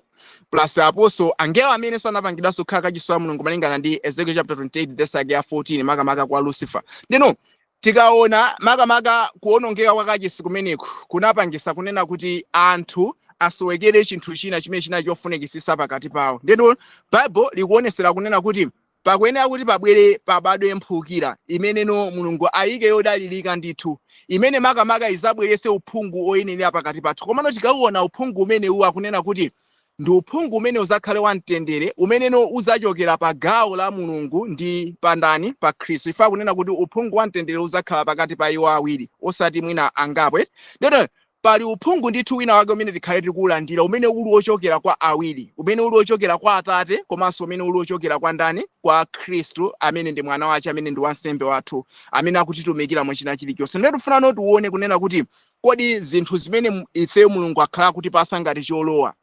S2: plus aponso angelo amene sanapangidwanso kukhala kachisi wa Mulungu malingana ndi Ezekiel chapter 28 verse yake ya 14, makamaka kwa Lucifer. Ndino tikaona makamaka kuwonongeka kwa kachisi kumeneku kunapangisa kunena kuti anthu asowekere chinthu china chimene chinali chofunikisisa pakati pawo. Ndeno Bible likuonesera kunena kuti pakuyenera kuti pabwere, pabadwe mphukira imeneno Mulungu ayike yodalirika ndithu, imene makamaka izabwerese uphungu oyenera pakati pathu. Komano tikauona uphungu umenewu, akunena kuti Ndi uphungu umene uzakhale wamtendere, umeneno uzachokera pa gawo la Mulungu ndi pa ndani? Pa Khristu. Ife akunena kuti uphungu wamtendere uzakhala pakati pa iwo awiri, osati mwina angapo. Ndeno pali uphungu ndithu wina wake umene tikhale tikuwulandira, umene uli wochokera kwa awiri, umene uli wochokera kwa Atate komanso umene uli wochokera kwa ndani? Kwa Khristu, amene ndi mwana wace, amene ndi wansembe wathu, amene akutitumikira mu china chilichonse. Ndiye tifuna tione kunena kuti kodi zinthu zimene ife Mulungu akhala kutipasa ngati cholowa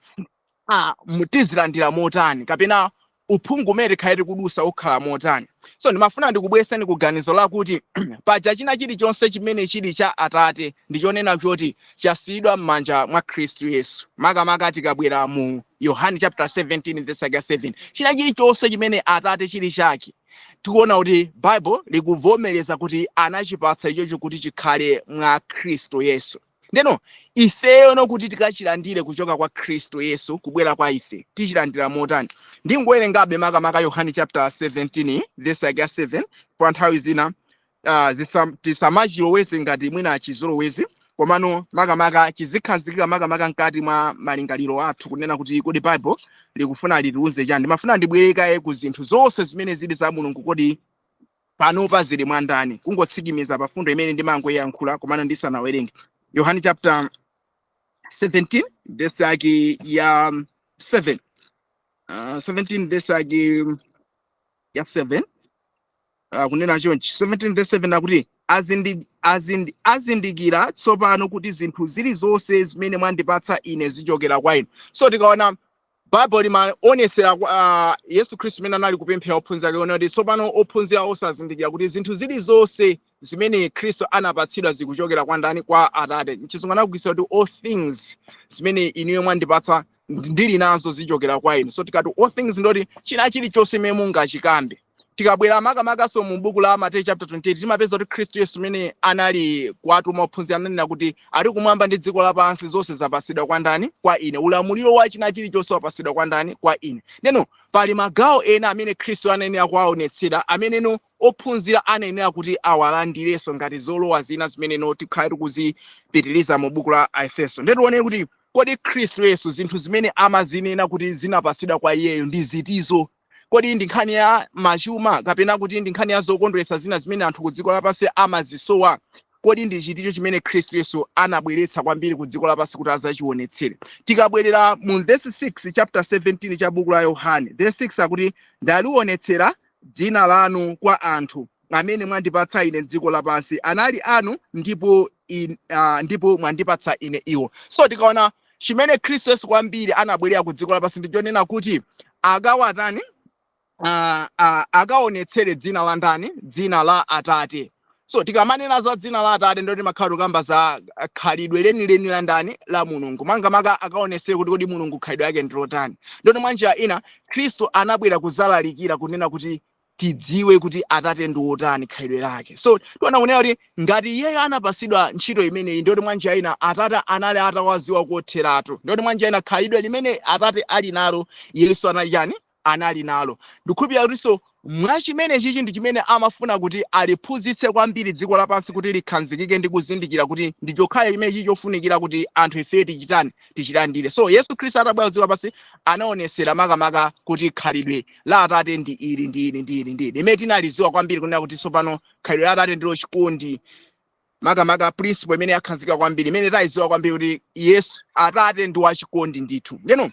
S2: tizilandira motani, kapena uphungu umene tikhale tikudusa ukhala motani? So ndimafuna ndikubwereseni kuganizo lakuti paja china chilichonse chimene chili cha Atate ndichonena choti chasiyidwa m'manja mwa Khristu Yesu. Makamaka tikabwera mu Yohane chapter 17 verse 7, china chilichonse chimene Atate chili chake, tikuona kuti Bible likuvomereza kuti anachipatsa ichocho kuti chikhale mwa Khristu Yesu. Ndeno ifeyo nokuti tikachilandire kuchoka kwa Khristu Yesu kubwera kwa ife, tichilandira motani? Ndingowerengabe makamaka Yohane chapter 17 verse yake ya 7, kwa nthawi zina tisamachiloweze ngati mwina chizolowezi, komano makamaka chizikhazikika makamaka mkati mwa malingaliro athu, kunena kuti kodi Bible likufuna litiuze chani? Ndimafuna ndibwerekaye ku zinthu zonse zimene zili za Mulungu, kodi panopa zili mwa ndani? Kungotsikimiza pa fundo imene ndimangoyankhula komano ndisanawerenge. Yohane chapter 17 verse yake ya 7, 17 verse yake ya 7, kunena chonchi, 17 verse 7 akuti, "Azindikira tsopano kuti zinthu zilizonse zimene mwandipatsa ine zichokera kwa inu." So tikaona Bible limaonesera Yesu Khristu imene anali kupemphera ophunzira ake, kuti tsopano ophunzira osazindikira kuti zinthu zilizonse zimene Khristu anapatsidwa zikuchokera kwa ndani? Kwa Atate. Mchizungu anakugwisa kuti "all things zimene inuyo mwandipatsa ndili nazo zichokera kwa inu." So tikati all things, ndoti china chilichonse imene mungachikambe. Tikabwera makamakaso mu buku la Mateyu chapter 28, timapeza kuti Khristu Yesu imene anali kuwatuma ophunzira ananena kuti ali kumwamba ndi dziko lapansi zonse zapasidwa kwa ndani? Kwa ine. Ulamuliro wa china chilichonse wapasidwa kwa ndani? Kwa ine. Ndeno pali magawo ena amene Khristu anayenera kuwaonetsera, ameneno ophunzira anayenera kuti awalandirenso ngati zolowa zina zimeneno tikhale tikuzipitiriza mu buku la Aefeso. Ndiye tione kuti kodi Khristu Yesu zinthu zimene amazinena kuti zinapasidwa kwa iyeyo ndi zitizo? Kodi ndi nkhani ya machuma, kapena kuti ndi nkhani ya zokondweretsa zina zimene anthu ku dziko lapansi amazisowa? Kodi ndi chiticho chimene Khristu Yesu anabweretsa kwambiri ku dziko lapansi kuti azachionetsere? Tikabwerera mu verse 6, chapter 17 cha buku la Yohane, verse 6 akuti, "Ndalionetsera dzina lanu kwa anthu amene mwandipatsa ine dziko lapansi. Anali anu ndipo mwandipatsa ine iwo." So tikaona chimene Khristu Yesu kwambiri anabwerera ku dziko lapansi ndi chonena kuti akawatani? Akaonetsere dzina la ndani? Dzina la Atate. So tikamanena za dzina la Atate, ndoti makhala tikamba za khalidwe lenileni la ndani? La Mulungu. Makamaka akaonetsere kuti kodi Mulungu khalidwe yake ndi lotani. Ndoti mwanjira ina Khristu anabwera kuzalalikira kunena kuti tidziwe kuti Atate ndi wotani khalidwe lake. So tiona kunena kuti ngati iyeyo anapasidwa ntchito imeneyi, ndoti mwanjira ina Atate anali atawaziwa kotheratu. Ndoti mwanjira ina khalidwe limene Atate ali nalo, Yesu anali chani? Anali nalo. Ndikhulupirira kutinso mwachimene chichi ndi chimene amafuna kuti aliphunzitse kwambiri dziko lapansi, kuti likhazikike ndi kuzindikira kuti ndi chokhayo chimene chichi chofunikira kuti anthu ife tichitani? Tichilandire. So Yesu Khristu atabwera dziko lapansi anaonesera makamaka kuti khalidwe la Atate ndi ili, ndi ili, ndi ili, ndi ili, limene tinaliziwa kwambiri, kunena kuti tsopano khalidwe la Atate ndilo chikondi. Makamaka principle imene yakhazikika kwambiri, imene tayiziwa kwambiri, kuti Yesu Atate ndi wachikondi ndithu. Ndeno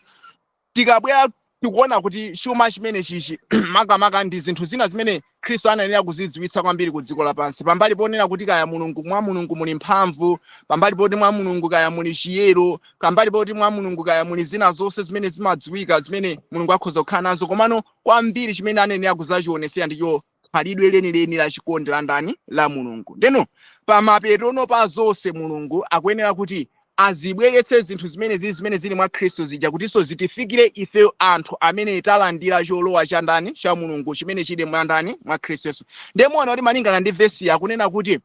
S2: tikabwera tikuona kuti chuma chimene chichi makamaka ndi zinthu zina zimene Khristu anayenera kuzidziwitsa kwambiri ku dziko lapansi, pambali ponena kuti kaya Mulungu, mwa Mulungu muli mphamvu, pambali poti mwa Mulungu kaya muli chiyero, pambali poti mwa Mulungu kaya muli zina zonse zimene zimadziwika zimene Mulungu akhoza kukhala nazo, komano kwambiri chimene anayenera kuzachionesera ndicho khalidwe lenileni la chikondi la ndani? La Mulungu. Ndeno pamapetono pa zonse Mulungu akuyenera kuti azibweretse zinthu zimene zili zimene zili mwa Khristu zija, kutinso zitifikire ife anthu amene talandira cholowa cha ndani? Cha Mulungu, chimene chili mwa ndani? Mwa Khristu Yesu. Ndiye muona kuti malingana ndi vesi akunena kuti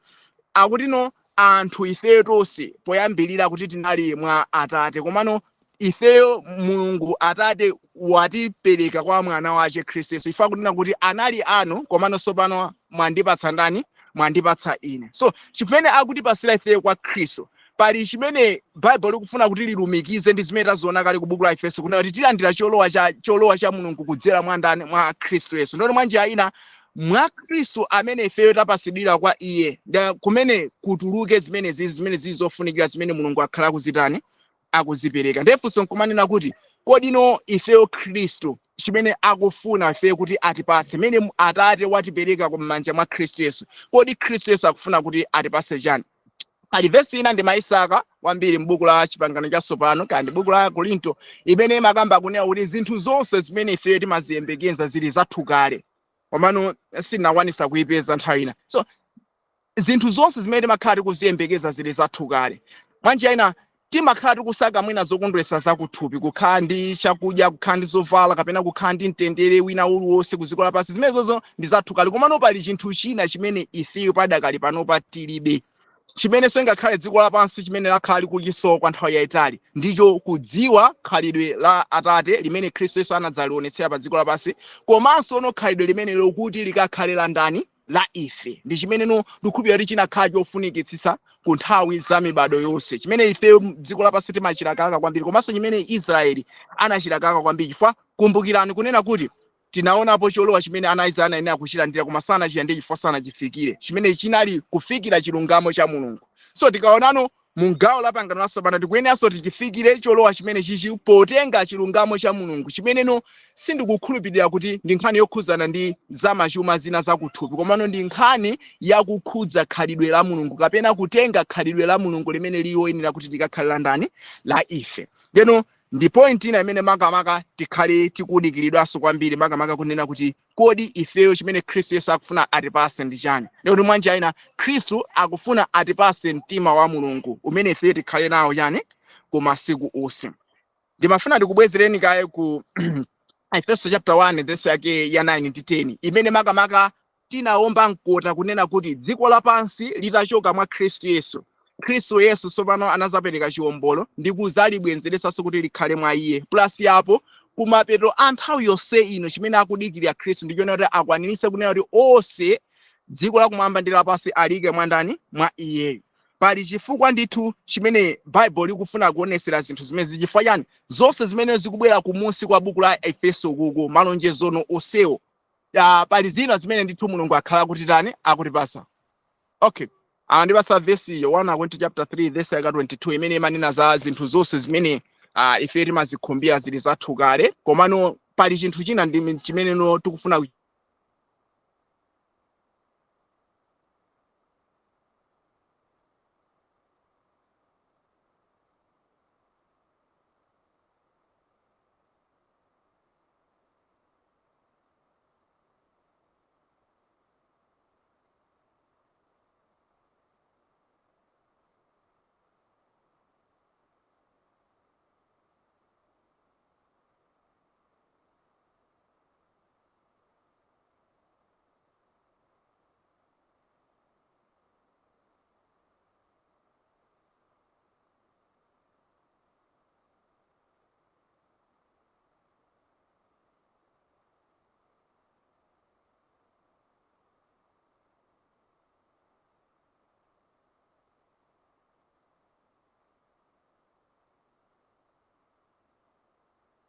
S2: akutino anthu ifeyo tonse poyambirira kuti tinali mwa Atate, komano ifeyo Mulungu Atate watipereka kwa mwana wace Khristu Yesu. Ife akunena kuti anali anu, komano tsopano mwandipatsa ndani? Mwandipatsa ine. So chimene akutipasira ifeyo kwa Khristu Pali chimene Bible likufuna kuti lilumikize ndi zimene taziona kale ku buku la Efeso, kunena kuti tilandira cholowa cha Mulungu kudzera mwa ndani? Mwa Khristu Yesu. Ndoti mwa njira ina, mwa Khristu amene ifeyo tapasidwira kwa iye, kumene kutuluke zimene zili zofunikira zimene Mulungu akhala akuzitani, akuzipereka. Ndiye funso nkumanena kuti, kodino ifeyo Khristu chimene akufuna ifeyo kuti atipatse, mene Atate watipereka kum'manja mwa Khristu Yesu, kodi Khristu Yesu akufuna kuti atipatse chani? Pali vesi ina ndimayisaka kwambiri m'buku la Chipangano Chatsopano, kandi buku la Korinto, imene imakamba kunena kuti zinthu zonse zimene ifeyo timaziyembekeza zili zathu kale, komano sitinakwanisa kuyipeza nthawi ina. So zinthu zonse zimene timakhala tikuziyembekeza zili zathu kale. Mwanjira ina, timakhala tikusaka mwina zokondweretsa zakuthupi, kukhala ndi chakudya, kukhala ndi zovala, kapena kukhala ndi mtendere wina uliwonse ku dziko lapansi. Zimenezozo ndi zathu kale. Komano pali chinthu china chimene ifeyo padakali panopa tilibe, chimenenso ngakhale dziko lapansi chimene lakhala likuchisowa kwa nthawi yayitali, ndicho kudziwa khalidwe la Atate limene Khristu Yesu anadzalionetsera pa dziko lapansi, komanso no khalidwe limene lokuti likakhale la ndani? La ife. Ndi chimene no ndikukhulupirira kuti chinakhala chofunikitsitsa ku nthawi za mibado yonse, chimene ife dziko lapansi timachilakalaka kwambiri, komanso chimene Israeli anachilakalaka kwambiri. Chifukwa kumbukirani kunena kuti tinaonapo cholowa chimene ana a Israeli anayenera kuchilandira, koma sanachilandire chifukwa sanachifikire, chimene chinali kufikira chilungamo cha Mulungu. So tikaonano mu gawo la pangano latsopano, tikuyeneranso tichifikire cholowa chimene chichi potenga chilungamo cha Mulungu, chimeneno sindikukhulupirira kuti ndi nkhani yokhudzana ndi zamachuma zina zakuthupi, komano ndi nkhani yakukhudza khalidwe la Mulungu, kapena kutenga khalidwe la Mulungu limene liyoyenera kuti likakhale la ndani? La ife. Ndeno ndi point ina imene makamaka tikhale tikuwunikiridwanso kwambiri, makamaka kunena kuti kodi ifeyo chimene Khristu Yesu akufuna atipase ndi chani? Ndikuti mwanjira ina, Khristu akufuna atipase mtima wa Mulungu umene ifeyo tikhale nawo chani, ku masiku onse. Ndimafuna ndikubwezereni kaye ku Efeso chapter 1, verse yake ya 9 ndi 10, imene makamaka tinawomba mkota kunena kuti dziko lapansi litachoka mwa Khristu Yesu, Khristu Yesu tsopano anazapereka chiwombolo ndi kuzalibwezeretsanso kuti likhale mwa iye. Plus apo kumapeto a nthawi yonse ino, chimene akudikirira Khristu ndichonena kuti akwaniritse kunena kuti onse dziko lakumwamba ndi lapansi alike mwa ndani? Mwa iyeyo. Pali chifukwa ndithu chimene Baibulo likufuna kuonesera zinthu zimene. Chifukwa chani? Zonse zimene zikubwera kumunsi kwa buku la Efeso kuku, malonjezono onsewo, pali zina zimene ndithu Mulungu akhala kuti tani, akutipasa. Okay, andipasa vesi iyo, 1 Akorinto chapter 3 verse yaka 22, imene imanena za zinthu zonse zimene ife timazikhumbira zili zathu kale. Komano pali chinthu china ndi chimene no tikufuna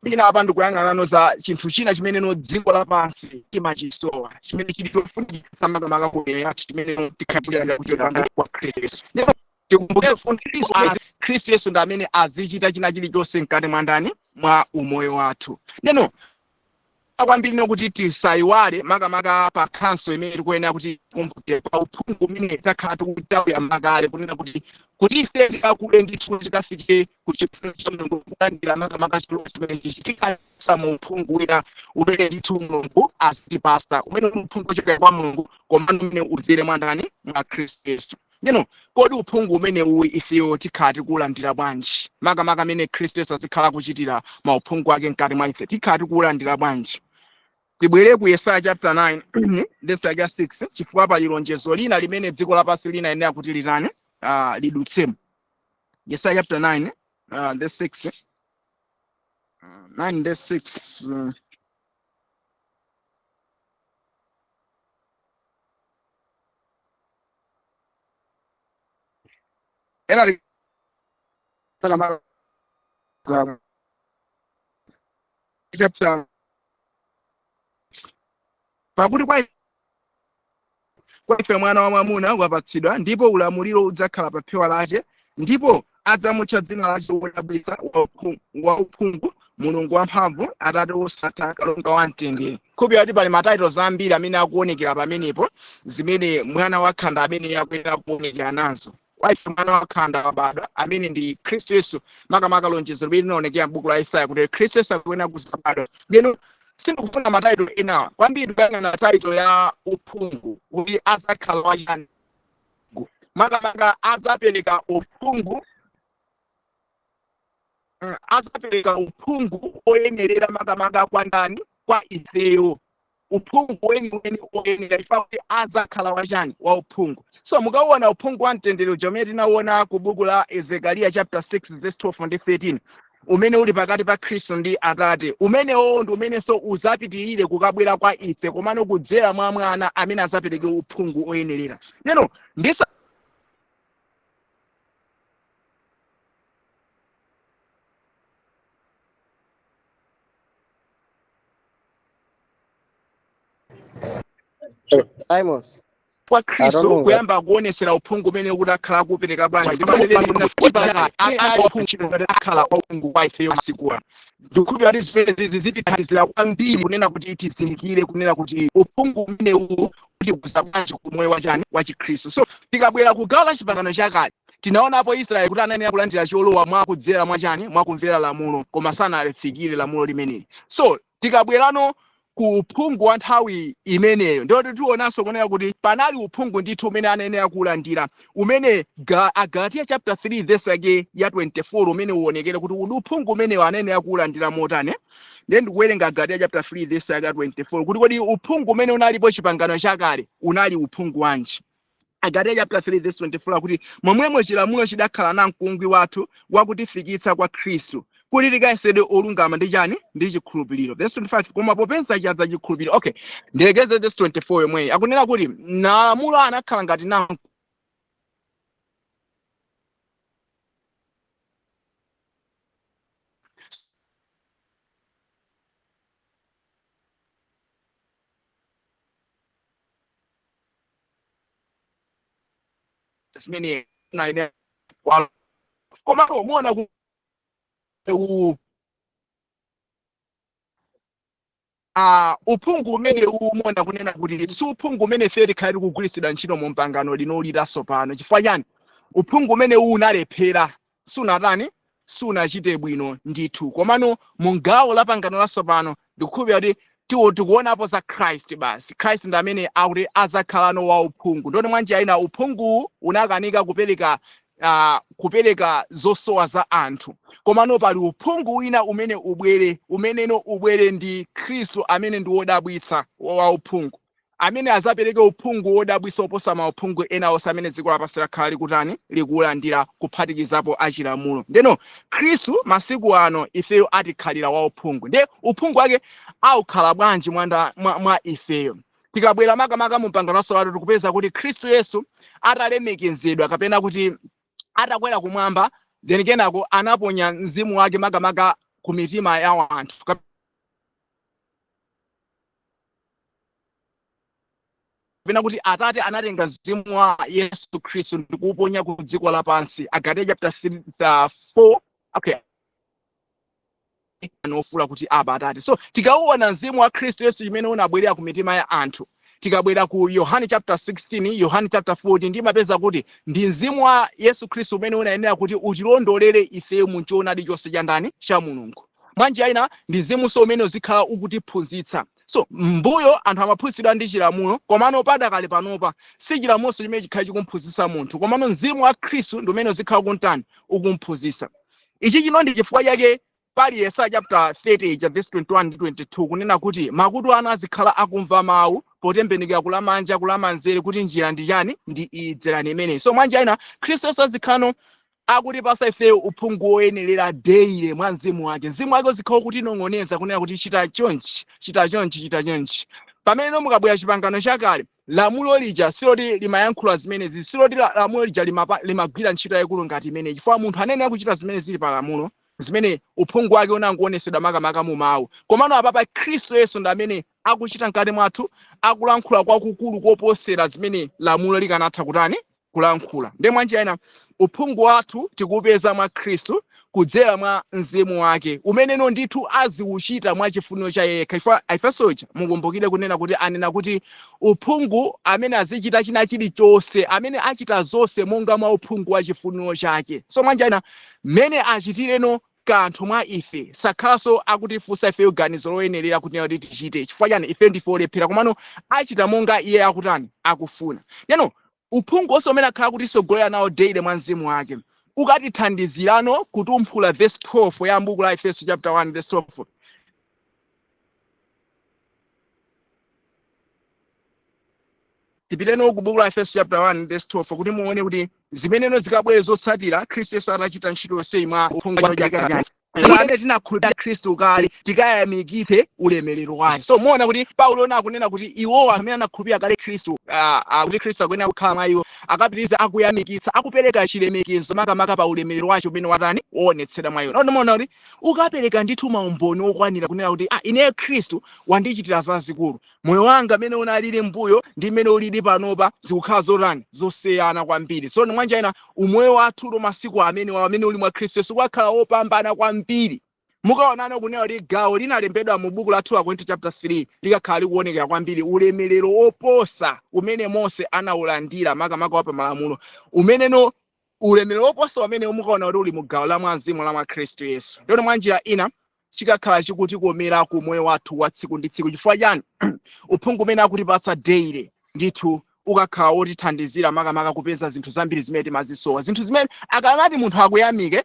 S2: Ina apa ndikuyang'anano za chinthu china chimene no dziko lapansi timachisowa, chimene chili chofunikitsitsa makamaka ku miyoyo yathu, chimene tikhala kuchokera kwa Khristu Yesu. Ndipo tikumbuke Khristu Yesu ndi amene azichita china chilichonse mkati mwa ndani? Mwa umoyo wathu. Ndeno kwambiri nokuti tisayiwale makamaka pa counsel imene tikuyenera kuti tikumbukire pa uphungu umene takhala tikutawuyamba kale, kunena kuti ife tikakule ndithu, kuti tikafike ku chifuniro cha Mulungu, kulandira makamaka cholowa chimene chichi, tikasa mu uphungu wina umene ndithu Mulungu azitipasa, umene uli uphungu wochokera kwa Mulungu, komano umene uzere mwa ndani? Mwa Khristu Yesu. Ndino kodi uphungu umene uwu ifeyo tikhala tikuwulandira bwanji, makamaka amene Khristu Yesu azikhala kuchitira mauphungu ake mkati mwa ife, tikhala tikuwulandira bwanji? Tibwere ku Yesaya chapter 9 verse yake ya 6, chifukwa pali lonjezo lina limene dziko lapansi linayenera kuti litani, lidutsemo. Yesaya chapter 9 verse 6, 9 verse 6. Ena Makamaka chapter, pakuti kwa ife mwana wa mwamuna wapatsidwa, ndipo ulamuliro udzakhala pa phewa lace, ndipo adzamutcha dzina lace Wodabwitsa, Wauphungu, Mulungu Wamphamvu, Atate Wosatha, Kalonga Wamtendere. Khupira kuti pali matitles ambiri amene akuonekera pamenepo, zimene mwana wakhanda amene akuyenera kuonekera nazo. Kwa ife mwana wakhanda wabadwa, amene ndi Khristu Yesu, makamaka lonjezo limene linaonekera m'buku la Yesaya kuti Khristu Yesu akuyenera kuzabadwa. Ndeno sindikufuna matitle enawa kwambiri, kuyang'ana title ya uphungu, kuti azakhala wachani. Makamaka azapereka uphungu, azapereka uphungu oyenerera, makamaka kwa ndani? Kwa ifeyo. Uphungu weniweni oyenera, chifukwa kuti azakhala wachani? Wa uphungu. So mukauona uphungu wa mtendere uja umene tinaona ku buku la Ezekariya chapter 6 verse 12 ndi 13, umene uli pakati pa Khristu ndi Atate, umenewo ndi umenenso uzapitirire kukabwera kwa ife, komano kudzera mwa mwana amene azapereke uphungu oyenerera. Neno ndisa
S1: Simons.
S2: Kwa
S1: I don't
S2: Khristu
S1: know.
S2: kuyamba kuonesera uphungu umene kuti akhala akupereka bwanji, akhala uphungu kwa ifeyo masiku ano. Ndikukhulupirira kuti zimene zitithandizira kwambiri kunena kuti tizindikire kunena kuti uphungu umenewu kuti kuza bwanji ku moyo wachani? Wa Chikhristu. So tikabwera ku gawo la Chipangano Chakale, tinaonapo Israeli kuti anayenera kulandira cholowa mwa kudzera mwachani? Mwakumvera lamulo, koma sanalifikire lamulo limeneli. So tikabwerano ku uphungu wa nthawi imeneyo, ndiyoti tionanso kunena kuti panali uphungu ndithu umene anayenera kulandira, umene Agalatiya chapter 3 verse yake ya 24, umene uonekere kuti udi uphungu umenewo anayenera kulandira motani. Ndiye ndikuwerenga Agalatiya chapter 3 verse yake ya 24, kuti kodi uphungu umene unalipo Chipangano Chakale unali uphungu wanji? Agalatiya chapter 3 verse 24 akuti, "Momwemo chilamulo chidakhala namkungwi wathu wakutifikitsa kwa Khristu, kuti tikayesedwe olungama ndi chani? Ndi chikhulupiriro." Verse 25, "Koma popeza chadza chikhulupiriro." Okay, ndilekeze verse 24 yomweyi. Akunena kuti malamulo anakhala ngati namkungwi zimene naine komano muona ku uphungu umene umuona kunena kuti si uphungu umene ife tikhale tikugwiritsidwa ntchito mu mpangano linoli latsopano. Chifukwa chani? Uphungu umene uwu unalephera, sunatani? Sunachite bwino ndithu. Komano mu gawo la pangano latsopano, ndikukhulupirira kuti tiwo tikuonapo za Christ basi. Christ ndi amene akuti azakhalano wa uphungu. Ndoti mwanjira ina uphunguwu unakanika kupereka zosowa za anthu, komano pali uphungu wina umene ubwere, umeneno ubwere ndi Khristu, amene ndi wodabwitsa wa uphungu, amene azapereke uphungu wodabwitsa oposa mauphungu ena onse amene dziko lapansi lakhala likutani? Likulandira, kuphatikizapo achilamulo. Ndeno Khristu masiku ano ifeyo atikhalira wa uphungu. Ndiye uphungu wake aukhala bwanji mwa ifeyo? Tikabwera makamaka mu pangano latsopano, tikupeza kuti Khristu Yesu atalemekezedwa, kapena kuti atakwera kumwamba, then kenako anaponya mzimu wake makamaka ku mitima ya anthu, kapena kuti Atate anatenga mzimu wa Yesu Khristu ndikuuponya ku dziko lapansi. Agalatiya chapter 3, 4, okay, anofula kuti "Aba, Atate." So tikauona mzimu wa Khristu Yesu imene unabwerera ku mitima ya anthu, tikabwera ku Yohane chapter 16, Yohane chapter 14, ndimapeza kuti ndi mzimu wa Yesu Khristu umene unayenera kuti utilondolere ifeyo mu choonadi chonse cha ndani? Cha Mulungu. Mwanjira ina ndi mzimunso umene uzikhala ukutiphunzitsa. So mbuyo anthu amaphunzitsidwa ndi chilamulo, komano padakale panopa si chilamulo chimene chikhale chikumphunzitsa munthu, komano mzimu wa Khristu ndi umene uzikhala ukuntani? Ukumphunzitsa. Ichi chino ndi chifukwa chake pali Yesaya chapter 30 cha verse 21 ndi 22, kunena kuti makutu anu azikhala akumva mawu potembenukira kulamanja, kulamanzere, kuti njira ndi chani? Ndi iyi, dzerani imeneyi. So mwanjira ina Khristu Yesu azikhalano akutipasa ifeyo uphungu woyenerera daily mwa mzimu wake. Mzimu wake uzikhala ukutinong'oneza kunena kuti chita chonchi, chita chonchi, chita chonchi. Pamene mukabwera chipangano chakale, lamulo lija siloti limayankhula zimenezi, siloti lamulo lija limagwira ntchito yayikulu ngati imeneyi, chifukwa munthu anene akuchita zimene zili pa lamulo, zimene uphungu wake unangoonetsedwa makamaka mu mawu. Komano apapa Khristu Yesu ndi amene akuchita mkati mwathu, akulankhula kwakukulu koposera zimene lamulo likanatha kutani kulankhula. Ndiye mwanjira ina uphungu wathu tikupeza mwa Khristu kudzera mwa mzimu wake umeneno ndithu aziuchita mwa chifuniro cha yekha. Chifukwa Aefeso ija mukumbukire kunena kuti anena kuti uphungu amene azichita china chilichonse, amene achita zonse monga mwa uphungu wa chifuniro chake. So mwanjira ina mmene achitireno kanthu mwa ife, sakhalanso akutifunsa ifeyo ganizo loyenerera kuti kuti tichite. Chifukwa chani? Ife ndife olephera, komano achita monga iye akutani akufuna. Neno uphungu wonse umene akhala kutisogolera nawo daily mwa mzimu wake ukatithandizirano kutumphula verse 12 ya buku la Efeso chapter 1 verse 12. Tipiteno ku buku la Efeso chapter 1 verse 12 kuti muone kuti zimeneno zikabwere zotsatira Khristu Yesu atachita ntchito yonseyi mwa uphungu wake. Amene tinakhulupirira Khristu kale tikayamikitse ulemerero wake. So muona kuti Paulo akunena kuti iwowa amene anakhulupirira kale Khristu, kuti Khristu akuyenera kukhala mwa iwo, akapitiriza akuyamikitsa, akupereka chilemekezo makamaka pa ulemerero wake umene watani woonetsera mwa iwo. Now muona kuti ukapereka ndithu maumboni okwanira kunena kuti ineyo Khristu wandichitira zazikulu. Moyo wanga mmene unalili mbuyo ndi mmene ulili panopa zikukhala zotani zosiyana kwambiri. So mwanjira ina umoyo wathu masiku amene amene uli mwa Khristu Yesu ukakhala wopambana kwambiri. Mukaonano kunena kuti gawo linalembedwa mu buku la 2 Akorinto chapter 3 likakhala likuonekera kwambiri ulemerero woposa umene Mose anawulandira makamaka wa pamalamulo, umeneno ulemerero woposa umene mukaona kuti uli mu gawo la mwa mzimu la mwa Khristu Yesu. Ndiye mwanjira ina chikakhala chikutikomera ku moyo wathu wa tsiku ndi tsiku. Chifukwa chani? Uphungu umene akutipatsa daily ndithu ukakhala wotithandizira makamaka kupeza zinthu zambiri zimene timazisowa, zinthu zimene akamati munthu akuyamike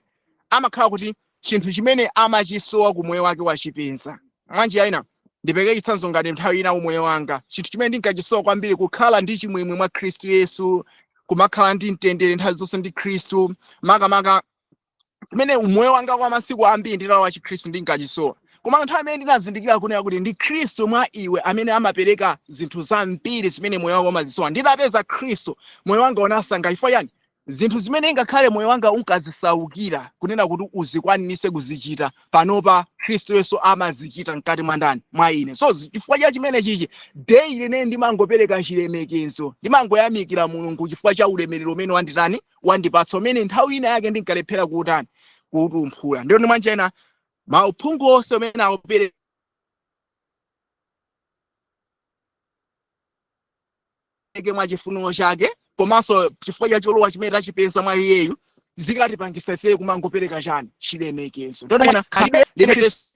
S2: amakhala kuti chinthu chimene amachisowa ku moyo wake wachipeza. Mwanjira ina ndipeke chitsanzo ngati nthawi ina umoyo wanga chinthu chimene ndinkachisowa kwambiri kukhala ndi chimwemwe mwa Khristu Yesu, kumakhala ndi mtendere nthawi zonse ndi Khristu, makamaka chimene umoyo wanga kwa masiku ambiri nditalowa chikhristu ndinkachisowa. Koma nthawi imene ndinazindikira kunena kuti ndi Khristu mwa iwe amene amapereka zinthu zambiri zimene moyo wako umazisowa, nditapeza Khristu moyo wanga unasanga. Chifukwa chani? Zinthu zimene ngakhale moyo wanga unkazisaukira kunena kuti uzikwanirise kuzichita, panopa Khristu Yesu amazichita mkati mwa ndani? Mwa ine. So chifukwa cha chimene chichi daily ine ndimangopereka chilemekezo, ndimangoyamikira Mulungu chifukwa cha ulemerero umene wanditani wandipatsa, umene nthawi ina yake ndinkalephera kuutani kuutumphula. Ndiyo ndi mwanjira ina mauphungu onse umene akupereke mwa chifuniro chake komanso chifukwa cha cholowa chimene tachipeza mwa iyeyu zikatipangisa ife kumangopereka chani chilemekezo. Ndiyo khalidwe limene Khristu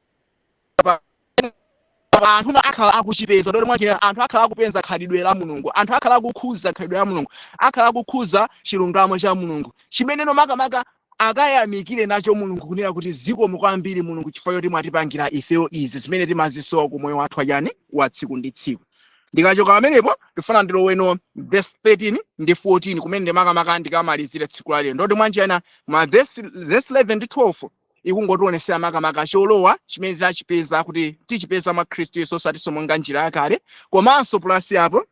S2: anthu akhala akuchipeza. Ndiyo mwanjira anthu akhala akupeza khalidwe la Mulungu, anthu akhala akukhuza khalidwe la Mulungu, akhala akukhuza chilungamo cha Mulungu chimeneno makamaka akayamikire nacho Mulungu kunena kuti zikomo kwambiri Mulungu chifukwa choti mwatipangira ifeyo izi zimene timazisowa ku moyo wathu wachani wa tsiku ndi tsiku. Ndikachoka pamenepo ndifuna ndiloweno verse 13 ndi 14 kumene ndimakamaka ndikamalizire tsiku la lero. Ndoti mwanjira ina ma verse 11 ndi 12 ikungotionesera makamaka cholowa chimene tachipeza kuti tichipeza mwa Khristu Yesu osatinso monga njira yakale, komanso plus apo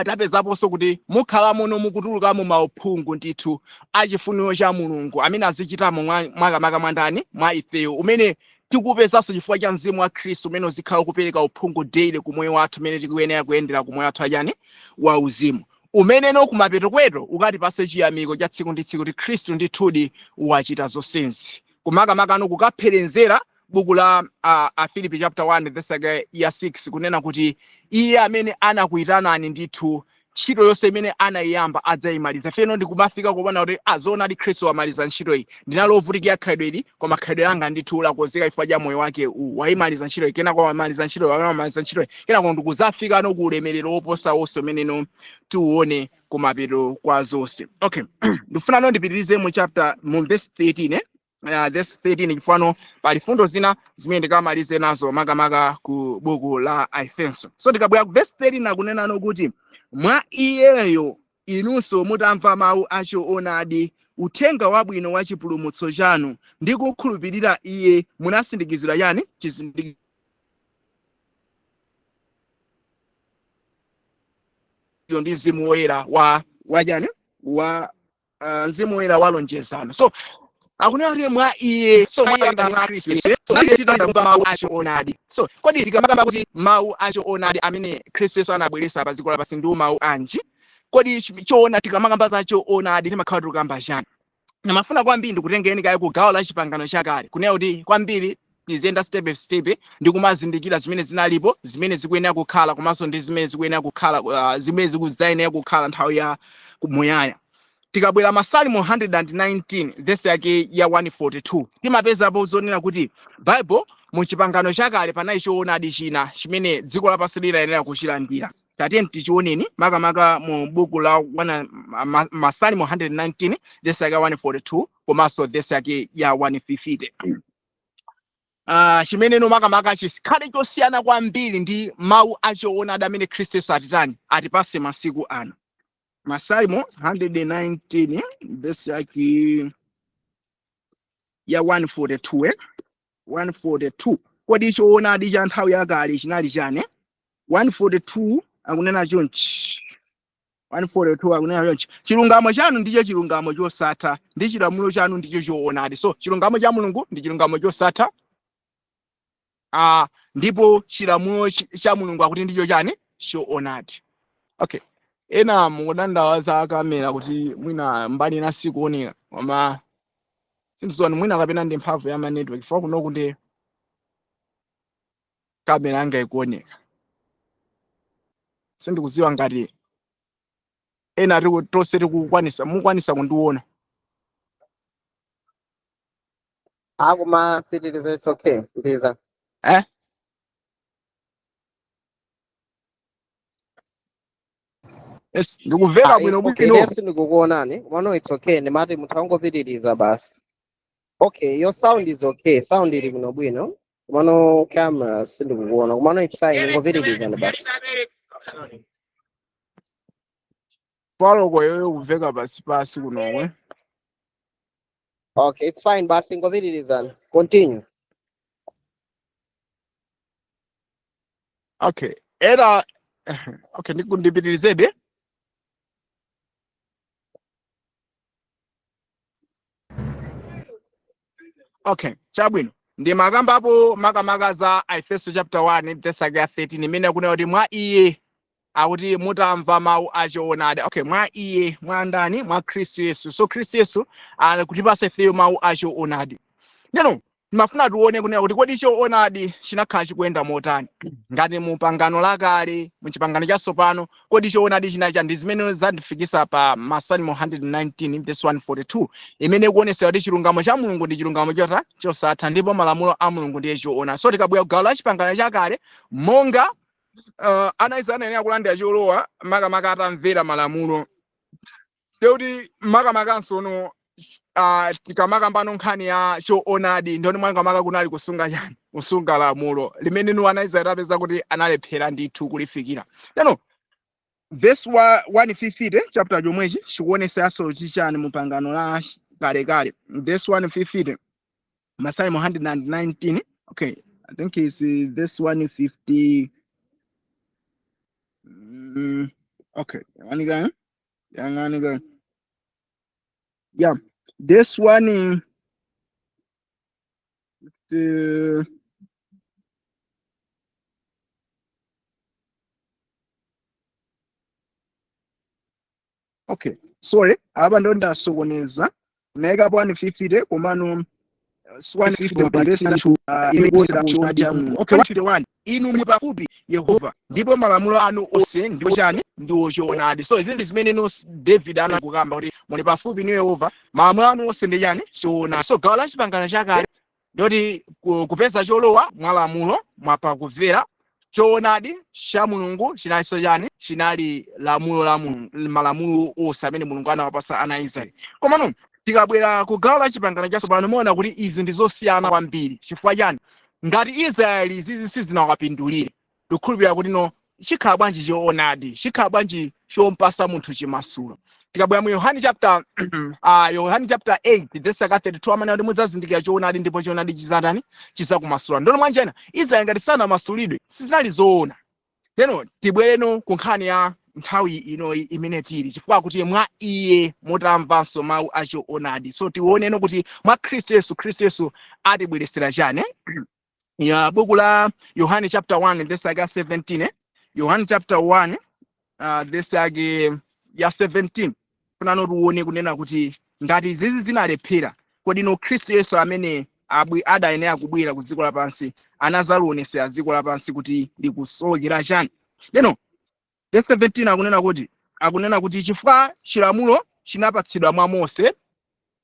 S2: tapezaponso kuti mukhala muno mukutulukamo mauphungu ndithu achifuniro cha Mulungu amene azichitamo makamaka mwa ndani mwa ifeyo, umene tikupezanso chifukwa cha mzimu wa Khristu umene uzikhala kupereka uphungu daily ku moyo wathu umene tikuyenera kuyendera ku moyo wathu achani wa uzimu, umeneno kumapeto kweto ukatipase chiyamiko cha tsiku ndi tsiku kuti Khristu ndithudi wachita zonsenzi. Kumakamakano kukapherenzera buku la Afilipi chapter 1 verse yake ya 6 kunena kuti iye amene anakuyitanani ndithu ntchito yonse imene anayiyamba adzayimaliza. Ifeno ndikumafika kuona kuti zoonadi Khristu wamaliza ntchito iyi, ndinali ovutikira khalidwe ili koma khalidwe langa ndithu lakonzeka chifukwa cha moyo wake uwu, wayimaliza ntchito iyi, kenako wamaliza ntchito iyi, wamaliza ntchito iyi, kenako ndikuzafika no ku ulemerero woposa wonse umeneno tiuone kumapeto kwa zonse. Okay, ndifuna no ndipitirize mu chapter mu verse 13 verse 13 chifukwa pali fundo zina zimene ndikamalize nazo makamaka ku buku la Aefeso. So tikabwera ku verse 13 akunenano kuti mwa iyeyo inunso mutamva mawu achoonadi, uthenga wabwino wa chipulumutso chanu, ndi kukhulupirira iye, munasindikizidwa chani? Chizindikiro Ndi Mzimu Woyera wa wachani wa Mzimu Woyera wa lonjezano. So akunena kuti mwa iye, so mwa iye mwa Khristu Yesu, so mawu achoonadi. So kodi tikamakamba kuti mawu achoonadi amene Khristu Yesu anabweretsa pa dziko lapansi ndiwo mawu anji? Kodi choona, tikamakamba za choonadi timakhala tikukamba chani? Namafuna kwambiri ndikutengereni kaye ku gawo la Chipangano Chakale, kunena kuti kwambiri tiziyenda step by step ndi kumazindikira zimene zinalipo, zimene zikuyenera kukhala, komanso ndi zimene zikuyenera kukhala, zimene zikudzayenera kukhala nthawi ya muyaya. Tikabwera Masalimo 119 verse yake ya 142, timapezapo zonena kuti Bible mu Chipangano Chakale panali choonadi china chimene dziko lapansi linayenera kuchilandira. Tatiye tichioneni makamaka mu buku la Masalimo 119 verse yake ya 142 komanso verse yake ya 150, chimeneno makamaka chikhale chosiyana kwambiri ndi mawu achoonadi amene Khristu Yesu atitani, atipase masiku ano. Masalimo 119 verse yake ya 142, eh? 142. Kodi choonadi cha nthawi yakale chinali chani? 142 akunena chonchi, 142 akunena chonchi: "Chilungamo chanu ndicho chilungamo chosatha, ndi chilamulo chanu ndicho choonadi." So chilungamo cha Mulungu ndi chilungamo chosatha, ndipo chilamulo cha Mulungu akuti ndicho chani? Choonadi. Okay, ena mukudandaula za kamera kuti mwina mbali ina sikuoneka, koma sindizoona, mwina kapena ndi mphamvu ya ma network, chifukwa kunoku ndi kamera yanga ikuoneka. Sindikudziwa ngati ena tonse tikukwanisa, mukwanisa kundiona.
S1: Akuma pitiriza, it's okay, pitiriza.
S2: Eh? Yes, ndikumveka bwino
S1: Okay.
S2: bwino.
S1: Ine sindikukuonani, komano it's okay, ndimati mutha kungopitiriza basi. Okay, your sound is okay, sound ili bwino bwino, komano camera sindikukuona, komano it's fine, ingopitirizani basi.
S2: Paloko yoyo kumveka pasi pasi kunomwe.
S1: Okay, it's fine basi, ingopitirizani, continue.
S2: Okay, era okay, ndipitirizebe. Okay, chabwino. Ndi makambapo makamaka za Efeso chapter 1 verse yake ya 13, imene akunena kuti mwa iye akuti mutamva mawu achoonadi. Okay, mwa iye, mwa ndani? Mwa Khristu Yesu. So Khristu Yesu akutipasa ifeyo mawu achoonadi. Ndeno timafuna tione kunena kuti kodi choonadi chinakhala chikuyenda motani ngati mu pangano lakale, mu Chipangano Chatsopano? Kodi choonadi chinacha ndi zimene zandifikisa pa Masalimo 119 verse 142, imene ikuonetsa kuti chilungamo cha Mulungu ndi chilungamo chota chosatha, ndipo malamulo a Mulungu ndiye choona. So tikabwera kugawo la Chipangano Chakale, monga ana Israeli anayenera kulandira cholowa makamaka atamvera malamulo, ndikuti makamakanso no tikamakambano nkhani ya choonadi, ndoni makamaka kunali kusunga chani? Kusunga lamulo limene nu ana Israeli apeza kuti analephera ndithu kulifikira. Teno verse wa 150, chapter chomwechi chikuonesanso chichani mu pangano la kalekale? Verse 150, Masalimo 119. Okay, I think it's this 150. Okay, yang'anika, yang'anika. Yeah, this one, okay, sorry, apa ndo ndasokoneza, naikapo 150 komano 150 verse 2, okay, 151: "Inu muli pafupi, Yehova, ndipo malamulo anu onse ndiwo chani? Ndiwo choonadi." So izi ndi zimene no David anakukamba kuti muli pafupi ni Yehova, malamulo anu onse ndi chani? Choonadi. So gawo la Chipangano Chakale ndoti kupeza cholowa mwa lamulo, mwapakumvera choonadi cha Mulungu chinalinso chani? Chinali lamulo la Mulungu, malamulo onse amene Mulungu anawapasa ana a Israeli. Komano tikabwera ku gawo la Chipangano Chatsopano, muona kuti izi ndi zosiyana kwambiri. Chifukwa chani? Ngati Israeli izizi sizinawapindulire, ndikukhulupirira kuti no chikhala bwanji choonadi, chikhala bwanji chompasa munthu chimasulo? Tikabwera mu Yohane chapter 8 verse 32, amene kuti mudzazindikira choonadi ndipo choonadi chizatani? Chizakumasula. Ndono mwanjena Israeli ngati sanamasulidwe, sizinali zoona. Lero tibwereno ku nkhani ya nthawi inoyi imene tili, chifukwa kuti mwa iye mutamvanso mawu achoonadi. So tioneno kuti mwa Khristu Yesu, Khristu Yesu atibweresera chani. Ya buku la Yohane chapter 1 verse yake 17, Yohane chapter 1 verse yake ya 17, funano tione kunena kuti ngati izizi zinalephera, kodi no Khristu Yesu amene adayenera kubwera ku dziko lapansi anazalionesera dziko lapansi kuti likusowekera chani? Leno verse 17 akunena kuti chifukwa chilamulo chinapatsidwa mwa Mose,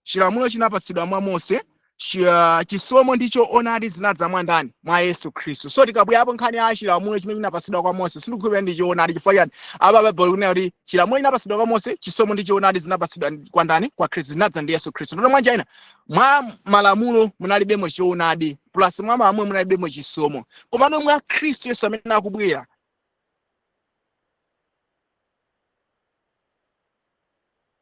S2: chilamulo chinapatsidwa mwa Mose, chisomo ndi choonadi zinadza mwa ndani? Mwa Yesu Khristu. So tikabwerapo nkhani ya chilamulo chimene chinapatsidwa kwa Mose, sindikukhulupirira ndi choonadi. Chifukwa chani? Apa Baibulo likunena kuti chilamulo chinapatsidwa kwa Mose, chisomo ndi choonadi zinapatsidwa kwa ndani? Kwa Khristu, zinadza ndi Yesu Khristu. Ndoto mwanjira ina, mwa malamulo munalibemo choonadi, plus mwa malamulo munalibemo chisomo. Komano mwa Khristu Yesu amene akubwera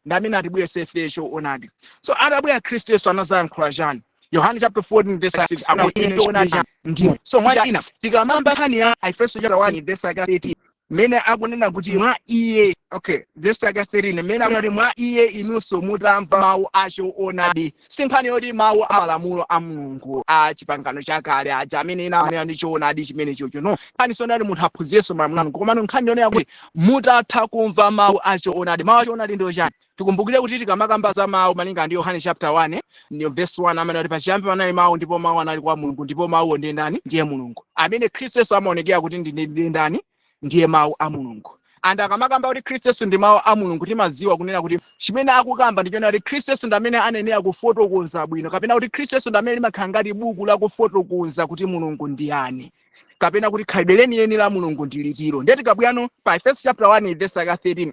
S2: ndi amene atibweretse ife choonadi. So atabwera Khristu Yesu anazayankhula chani? Yohane chapter 14 verse 6 akuti ine choonadi ndine. So mwa ina tikamamba nkhani ya Efeso chapter 1 verse 13 mene akunena kuti mwa iye, okay, verse 13 mene akunena kuti mwa iye inunso mutamva mawu achoonadi. Si nkhani yoti mawu a malamulo a Mulungu a chipangano chakale aja amene ena amanena ndi choonadi chimene chocho, no. Nkhani sonati munthu aphunzirenso malamulo a Mulungu, komano nkhani yonena kuti mutatha kumva mawu achoonadi. Mawu achoonadi ndiwo chani? Tikumbukire kuti tikamakamba za mawu malinga ndi Yohane chapter 1 ndi verse 1, amene kuti pachiyambi panali mawu, ndipo mawu anali kwa Mulungu, ndipo mawuwo ndiye ndani? Ndiye Mulungu. Amene Khristu Yesu amaonekera kuti ndiye ndani? Ndiye mawu a Mulungu. And akamakamba kuti Khristu Yesu ndi mawu a Mulungu, timadziwa kunena kuti chimene akukamba ndi chonena kuti Khristu Yesu ndi amene anayenera kufotokoza bwino, kapena kuti Khristu Yesu ndi amene limakhala ngati buku la kufotokoza kuti Mulungu ndi yani, kapena kuti khalidwe lenileni la Mulungu ndi litiro. Ndiye tikabwerano pa Efeso chapter 1 verse 13,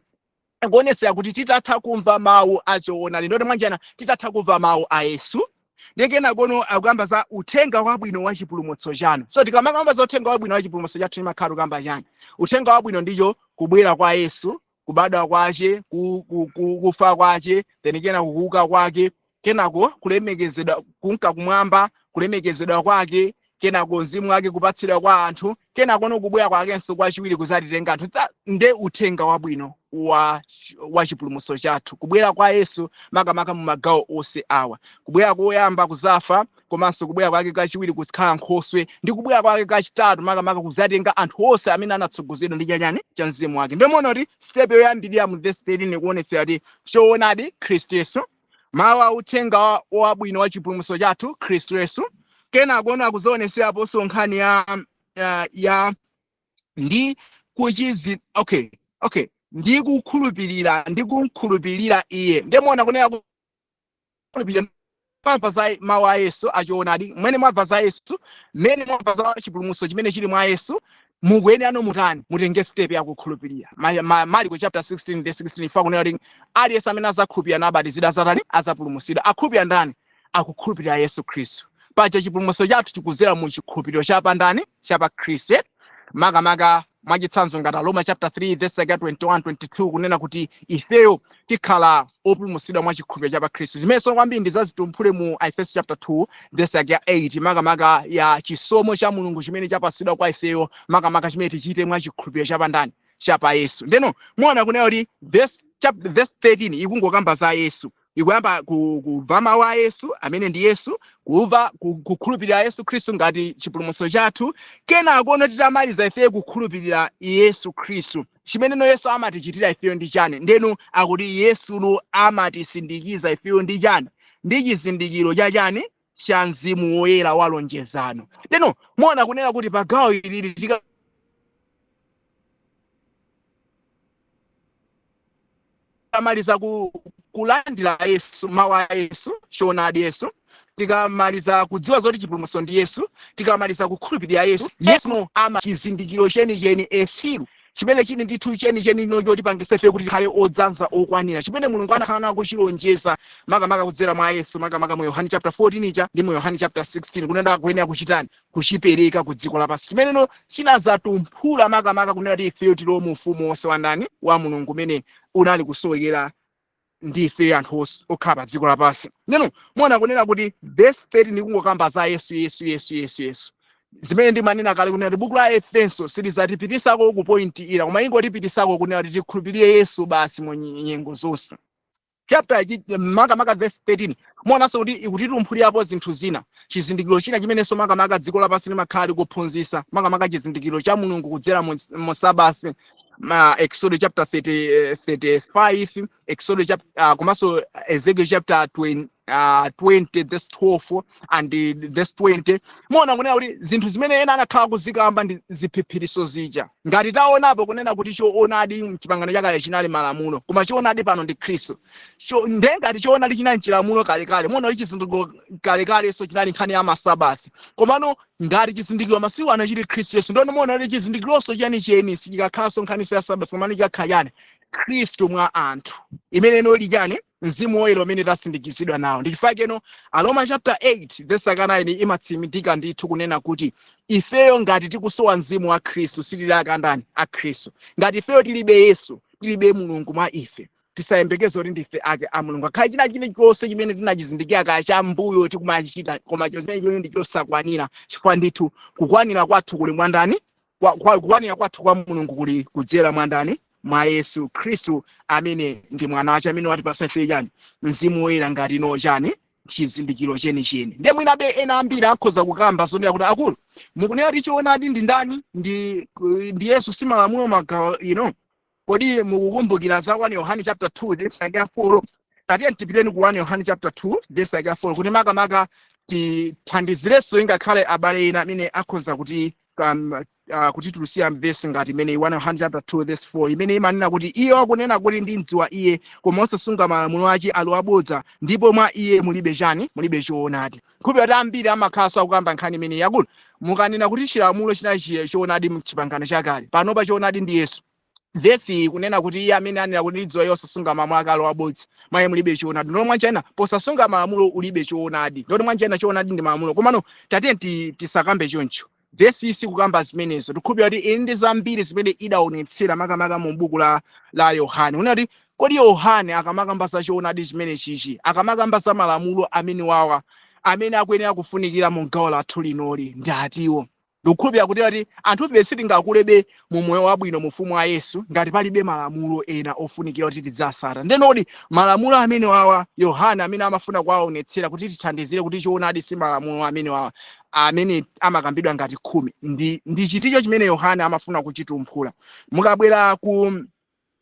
S2: kuonesera kuti titatha kumva mawu achoonadi, ndoti mwanjana titatha kumva mawu a Yesu, ndiye kenakono akuyamba za uthenga wabwino wa chipulumutso chanu. So tikamakamba za uthenga wabwino wa chipulumutso chathu, timakhala tikukamba chani? Uthenga wabwino ndicho kubwera kwa Yesu, kubadwa kwace, kufa kwace, then kena kuuka kwake, kenako kulemekezedwa kunka kumwamba, kulemekezedwa kwake, kenako mzimu wake kupatsidwa kwa anthu, kenako kubwera kwakenso kwachiwiri kuzatitenga anthu. Nde uthenga wabwino wa chipulumutso chathu, kubwera kwa Yesu makamaka mu magawo onse awa: kubwera koyamba kuzafa, komanso kubwera kwake kachiwiri kukhala nkhoswe, ndi kubwera kwake kachitatu makamaka kuzatenga anthu onse amene anatsogozedwa ndi chanyani cha mzimu wake. Ndimaona kuti step yoyambirira mu verse 13 ikuonetsera kuti choonadi Khristu Yesu, mawu a uthenga wabwino wa chipulumutso chathu Khristu Yesu. Kenako akuzionetseraponso nkhani ya ndi kuchizi, okay, ndi kukhulupirira, ndi kumkhulupirira iye. Ndimaona kunena kukhulupirira, mwamva za mawu a Yesu achoonadi, mmene mwamva za Yesu, mmene mwamva za chipulumutso chimene chili mwa Yesu, mukuyenera mutani? Mutenge step yakukhulupirira. Marko chapter 16 verse 16 ifa kunena kuti aliyense amene azakhulupirira nabatizidwa azatani? Azapulumutsidwa. Akhulupirira ndani? Akukhulupirira Yesu Khristu. Paja chipulumutso chathu chikuzera mu chikhulupiriro cha ndani? Cha pa Khristu. Makamaka mwachitsanzo ngati Roma chapter 3 verse 21 22, kunena kuti ifeyo tikhala opulumutsidwa mwa chikhulupiriro cha pa Khristu, zimenso kwambiri ndidzazitumphule mu Efeso chapter 2 verse yake ya 8, makamaka ya chisomo cha Mulungu chimene chapatsidwa kwa ifeyo, makamaka chimene tichite mwa chikhulupiriro cha pa ndani? Cha pa Yesu. Ndeno muona kunena kuti verse 13 ikungokamba za Yesu, ikuyamba kumva mawu a Yesu amene ndi Yesu, kumva kukhulupirira Yesu Khristu ngati chipulumutso chathu. Kenako titamaliza ifeyo kukhulupirira Yesu Khristu, chimeneno Yesu amatichitira ifeyo ndi chani? Ndenu akuti Yesuno amatisindikiza ifeyo ndi chani? Ndi chizindikiro cha chani? Cha Mzimu Woyera wa lonjezano. Ndeno muona kunena kuti pa gawo ilili tikamaliza kulandira Yesu, mawu a Yesu, choonadi Yesu, tikamaliza kudziwa zoti chipulumutso ndi Yesu, tikamaliza kukhulupirira Yesu, Yesu no ama chizindikiro chenicheni, a seal chimene chili ndithu chenicheni no chotipangisa ife kuti tikhale odzanza okwanira, chimene Mulungu anakhala nako kuchilonjeza makamaka kudzera mwa Yesu, makamaka mu Yohane chapter 14 ija ndi mu Yohane chapter 16, kunena kuyenera kuchitani? Kuchipereka ku dziko lapansi, chimeneno chinazatumphula makamaka kunena kuti ifeyo tilowe mu ufumu wonse wa ndani? Wa Mulungu, umene unali kusowekera ndi ifeyo anthu okhala pa dziko lapansi. Neno muona kunena kuti verse 13 ikungokamba za Yesu, Yesu, Yesu, Yesu, Yesu. Zimene ndimanena kale kunena kuti buku la Efeso silizatipitisako ku point ina, koma ingotipitisako kunena kuti tikhulupirire Yesu basi mu nyengo zonse. Chapter ichi, makamaka verse 13, muonanso kuti ikutitumphulirapo zinthu zina, chizindikiro china chimenenso makamaka dziko lapansi limakhala likuphunzitsa, makamaka chizindikiro cha Mulungu kudzera mu Sabbath, ma Exodus chapter 30, 35, Exodus chapter, komanso Ezekiel chapter 20, 20 verse 12 and verse 20. Muona kunena kuti zinthu zimene ena anakhala kuzikamba ndi ziphiphiriso zija. Ngati taonapo kunena kuti choonadi mchipangano chakale chinali malamulo, koma choonadi pano ndi Khristu. Nde ngati choonadi chinali chilamulo kalekale, muona kuti chizindikiro kalekalenso chinali nkhani ya masabathi. Komano ngati chizindikiro masiku ano chili Khristu Yesu, ndiye muona kuti chizindikironso chenicheni sichikakhalanso nkhaniso ya Sabbath, komano chikakhala chani? Khristu mwa anthu, imene ino ili chani? Mzimu Woyera umene tasindikizidwa nawo. Ndi chifukwa keno Aroma chapter 8 verse 9 imatsimikiza ndithu kunena kuti ifeyo ngati tikusowa mzimu wa Khristu, sitili akandani? A Khristu. Ngati ifeyo tilibe Yesu, tilibe Mulungu mwa ife, tisayembekeze kuti ndife ake a Mulungu. Akhale china chilichonse chimene tinachizindikira kaya cha mbuyo tikumachita, koma chimene chimene ndi chosakwanira, chifukwa ndithu kukwanira kwathu kuli mwa ndani? Kukwanira kwathu kwa Mulungu kuli kudzera mwa ndani? Mwa Yesu Khristu, amene ndi mwana wace, amene watipasa ife chani? Mzimu Woyera, ngati no chani? Chizindikiro chenicheni. Ndiye mwinabe ena ambiri akhoza kukamba zonena kuti, akulu, mukunena kuti choonadi ndi ndani? Ndi Yesu, si malamulo magawo ino. Kodi mukukumbukira za 1 Yohane chapter 2 verse yake ya 4? Tatiye tipiteni ku 1 Yohane chapter 2 verse yake ya 4, kuti makamaka tithandizirenso ingakhale abale ena amene akhoza kuti kutitulutsira mvesi ngati imene 1 Yohane chapter 2 verse 4, imene imanena kuti, iye wakunena kuti ndimdziwa iye, koma osasunga malamulo ake ali wabodza, ndipo mwa iye mulibe chani? Mulibe choonadi. Khupira kuti ambiri amakhalanso akukamba nkhani imene yakulu. Mukanena kuti chilamulo chinali choonadi mchipangano chakale, panopa choonadi ndi Yesu. Vesi iyi kunena kuti iye amene anena kuti ndidziwa iye, osasunga malamulo ake ali wabodza, mwa iye mulibe choonadi. Ndolo mwanjena posasunga malamulo ulibe choonadi. Ndolo mwanjena choonadi ndi malamulo. Komano tatiye tisakambe choncho. Vesi iyi sikukamba zimenezo. Tikhulupirira kuti ili ndi zambiri zimene idaonetsera makamaka mu buku la Yohane. Kunena kuti kodi Yohane akamakamba za choonadi chimene chichi, akamakamba za malamulo amene wawa amene akuyenera kufunikira mu gawo lathu linoli ndi atiwo? Ndikukhulupirira kuti anthufe sitingakulebe mu moyo wabwino mu ufumu wa Yesu ngati palibe malamulo ena ofunikira kuti tidzasata. Ndeno kodi malamulo amene wawa Yohane amene amafuna kuwaonetsera kuti tithandizire kuti choonadi si malamulo amene wawa amene amakambidwa ngati 10, ndi chiticho chimene Yohane amafuna kuchitumphula? Mukabwera ku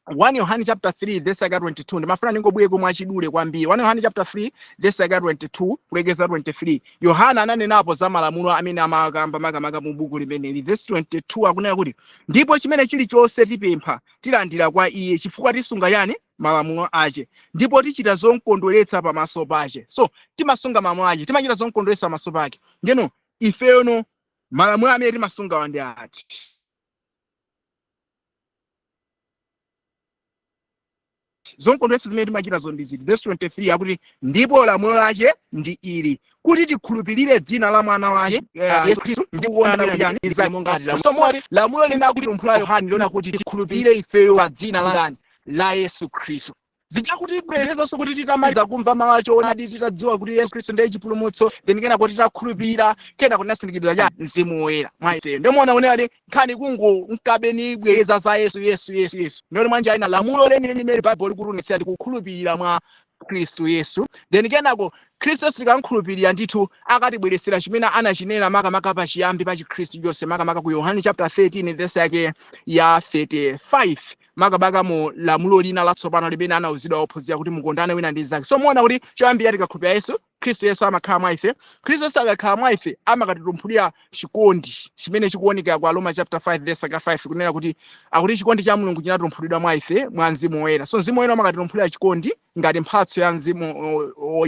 S2: 1 Yohane chapter 3 verse yake 22, ndimafuna ndingobwereko mwachidule kwambiri. 1 Yohane chapter 3 verse yake 22 kulekeza 23, Yohane ananenapo za malamulo amene amakamba makamaka mu buku limeneli. Verse 22 akunena kuti, ndipo chimene chilichonse tipempha tilandira kwa iye, chifukwa tisunga yani? Malamulo ache, ndipo tichita zomkondweretsa pamaso pache. So timasunga malamulo ache, timachita zomkondweretsa pamaso pake. Ndeno ifeyono malamulo amene timasungawa ndi ati? Zomkondweretsa zimene timachitazo ndi ziti? Verse 23 akuti, ndipo lamulo lache ndi ili, kuti tikhulupirire dzina la mwana wache Yesu Khristu, ndi kukonda wina ndi mnzake monga atilamula. So moti lamulo limene akutumphula Yohane liona kuti tikhulupirire ifeyo pa dzina la ndani? La Yesu Khristu. Zichakutibwerezanso kuti titamaliza kumva mawu achoonadi, titadziwa kuti Yesu Khristu ndiye chipulumutso, then kenako titakhulupirira, kenako tinasindikizidwa cha Mzimu Woyera mwa ifeyo. Ndimuona kunena kuti nkhani kungo nkabe nibwereza za Yesu, Yesu, Yesu, Yesu. Ndiyoti mwanja ina lamulo lenileni limene Baibulo likutionetsera ndi kukhulupirira mwa Khristu Yesu. Then kenako Khristu Yesu tikamkhulupirira ndithu akatibweretsera chimene anachinena makamaka pachiyambi pa Chikhristu chonse, makamaka ku Yohane chapter 13 verse yake ya 35, makamaka mu lamulo lina latsopano limene anauzidwa ophunzira kuti mukondane wina ndi mnzake. So muona kuti choyambira tikakhulupirira Yesu Khristu, Yesu amakhala mwa ife. Khristu Yesu akakhala mwa ife amakatitumphulira chikondi chimene chikuonekera ku Aroma chapter 5 verse 5, kunena kuti akuti chikondi cha Mulungu chinatumphuliridwa mwa ife mwa Mzimu Woyera. So Mzimu Woyera amakatitumphulira chikondi ngati mphatso ya Mzimu,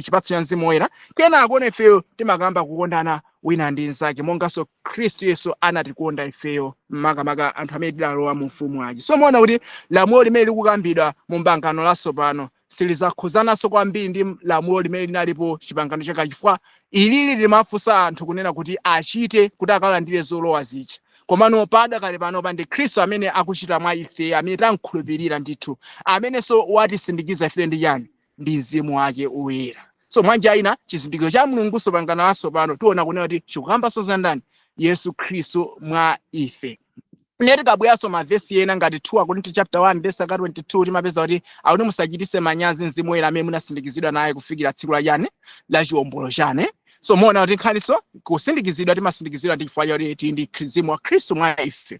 S2: chipatso cha Mzimu Woyera. Kenako ifeyo timakamba kukondana wina ndi mnzake monganso Khristu Yesu anatikonda ifeyo, makamaka anthu amene tidalowa mu ufumu wake. So muona kuti lamulo limene likukambidwa mu pangano latsopano silizakhuzananso kwambiri ndi lamulo limene linalipo chipangano chakale, chifukwa ilili limafunsa anthu kunena kuti achite kuti akalandire zolowa zija. Komano padakale panopa ndi Khristu amene akuchita mwa ife amene tamkhulupirira ndithu, amenenso watisindikiza ife ndi chani? Ndi Mzimu wake Woyera. So mwanja ina chizindikiro cha Mulungu pangano latsopano tiona kunena kuti chikukambanso za ndani? Yesu Khristu mwa ife. Ndiye tikabweranso mavesi ena ngati 2 Akorinto chapter 1 verse 22, timapeza kuti akuti musachitise manyazi mzimu woyera amene munasindikizidwa naye kufikira tsiku la chani, la chiwombolo chane. So muona kuti nkhaniso kusindikizidwa, timasindikizidwa ndi chifukwa chakuti tili ndi mzimu wa Khristu mwa ife.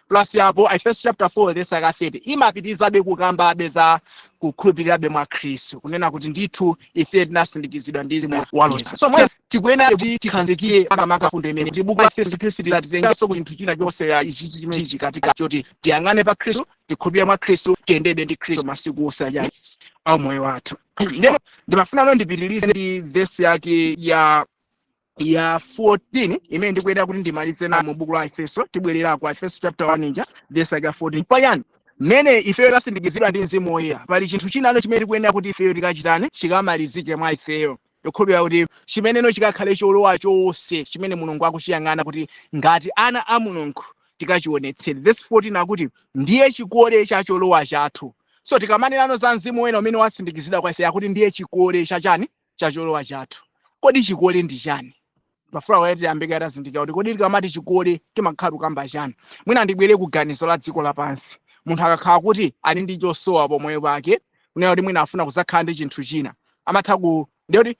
S2: Plus apo Efeso chapter 4 verse 30 imapitirizabe kukambabe za kukhulupirirabe mwa Khristu, kunena kuti ndithu ife tinasindikizidwa ndi mzimu wa lonjezo. So mwe tikuyenera kuti tikhazikike makamaka fundo imene kuti buku la Efeso Khristu tilatitengenso ku chinthu china chonse ichi chimene chikatika choti tiyang'ane pa Khristu, tikhulupirire mwa Khristu, tiyendebe ndi Khristu masiku onse achani a moyo wathu. Ndipo ndimafuna ndipitirize ndi verse yake ya 14 imene ndikuyenda kuti ndimalize nayo mu buku la Efeso. Tibwerera ku Efeso chapter 1 ija verse yake ya 14. Payani mmene ifeyo tasindikizidwa ndi mzimu woyera, pali chinthu chinano chimene tikuyenera kuti ifeyo tikachitane chikamalizike mwa ifeyo. Ndikukhulupirira kuti chimeneno chikakhale cholowa chonse chimene Mulungu akuchiyang'ana kuti ngati ana a Mulungu tikachionetsere. Verse 14 akuti ndiye chikole cha cholowa chathu. So tikamanenano za mzimu woyera umene wasindikizidwa kwa ife, akuti ndiye chikole cha chani, cha cholowa chathu. Kodi chikole ndi chani? Mafuna kuti tiyambe tazindikira kuti kodi tikamati chikole timakhala kukamba chani. Mwina ndibwere ku ganizo la dziko lapansi. Munthu akakhala kuti ali ndi chosowa pomoyo pake, kunena kuti mwina afuna kuzakhala ndi chinthu china, amatha ku ndiye kuti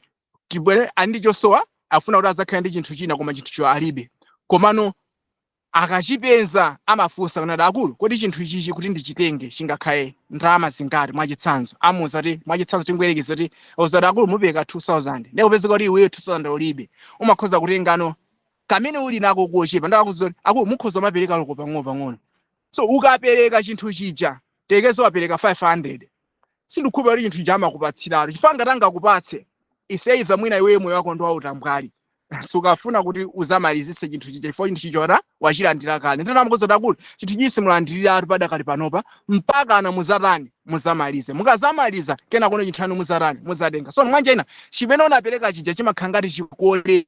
S2: tibwere ali ndi chosowa, afuna kuti azakhale ndi chinthu china koma chinthucho alibe. Komano akachipeza amafunsa kunati akulu, kodi chinthu ichichi kuti ndichitenge chingakhale ndalama zingati? Mwachitsanzo amuwuza kuti, mwachitsanzo tingoyerekeza kuti uzati akulu mupereka 2000, ndiye kupezeka kuti iweyo 2000 ulibe, umakhoza kutengano kamene uli nako kochepa, ndakuwuza kuti akulu mukhoza mapereka loko pang'ono pang'ono. So ukapereka chinthu chija, tekeza wapereka 500, sindikukhulupirira kuti chinthu chija amakupatsiratu, chifukwa ngati angakupatse iseiva mwina iweyo moyo wako ndi wautambwali, sukafuna kuti uzamalizise chinthu chija chifukwa chinthu chija wachilandira kale. Nditana amakuza kuti akulu chinthu chichi simulandiriratu padakali panopa mpaka ana muzatani, muzamalize. Mukazamaliza kena kono chinthu anu muzatani, muzatenga. So mwanja ina chimene unapereka chija chimakhala ngati chikole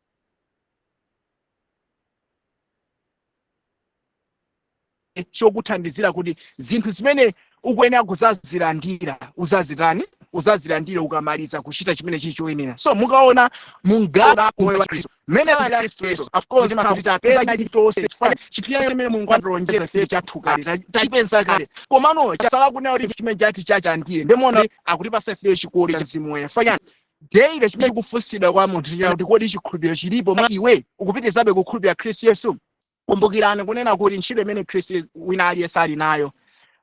S2: chokuthandizira kuti zinthu zimene ukuyenera kuzazilandira uzazitani, uzazilandire ukamaliza kuchita chimene chili choyenera. So mukaona mungala moyo wa Khristu mmene ali Khristu Yesu, of course timakhala tapeza chilichonse chifukwa chinthu chimene Mulungu atilonjeza ife chathu kale, tachipeza kale, komano chasala kunena kuti chimene chati chachilandire. Ndimuona akutipasa ife chikole cha mzimu woyera. Fanyani daily chimene chikufunsidwa kwa munthu kuti kodi chikhulupiriro chilipo mwa iwe, ukupitirizabe kukhulupirira Khristu Yesu? Kumbukirani kunena kuti ntchito imene Khristu wina aliyense ali nayo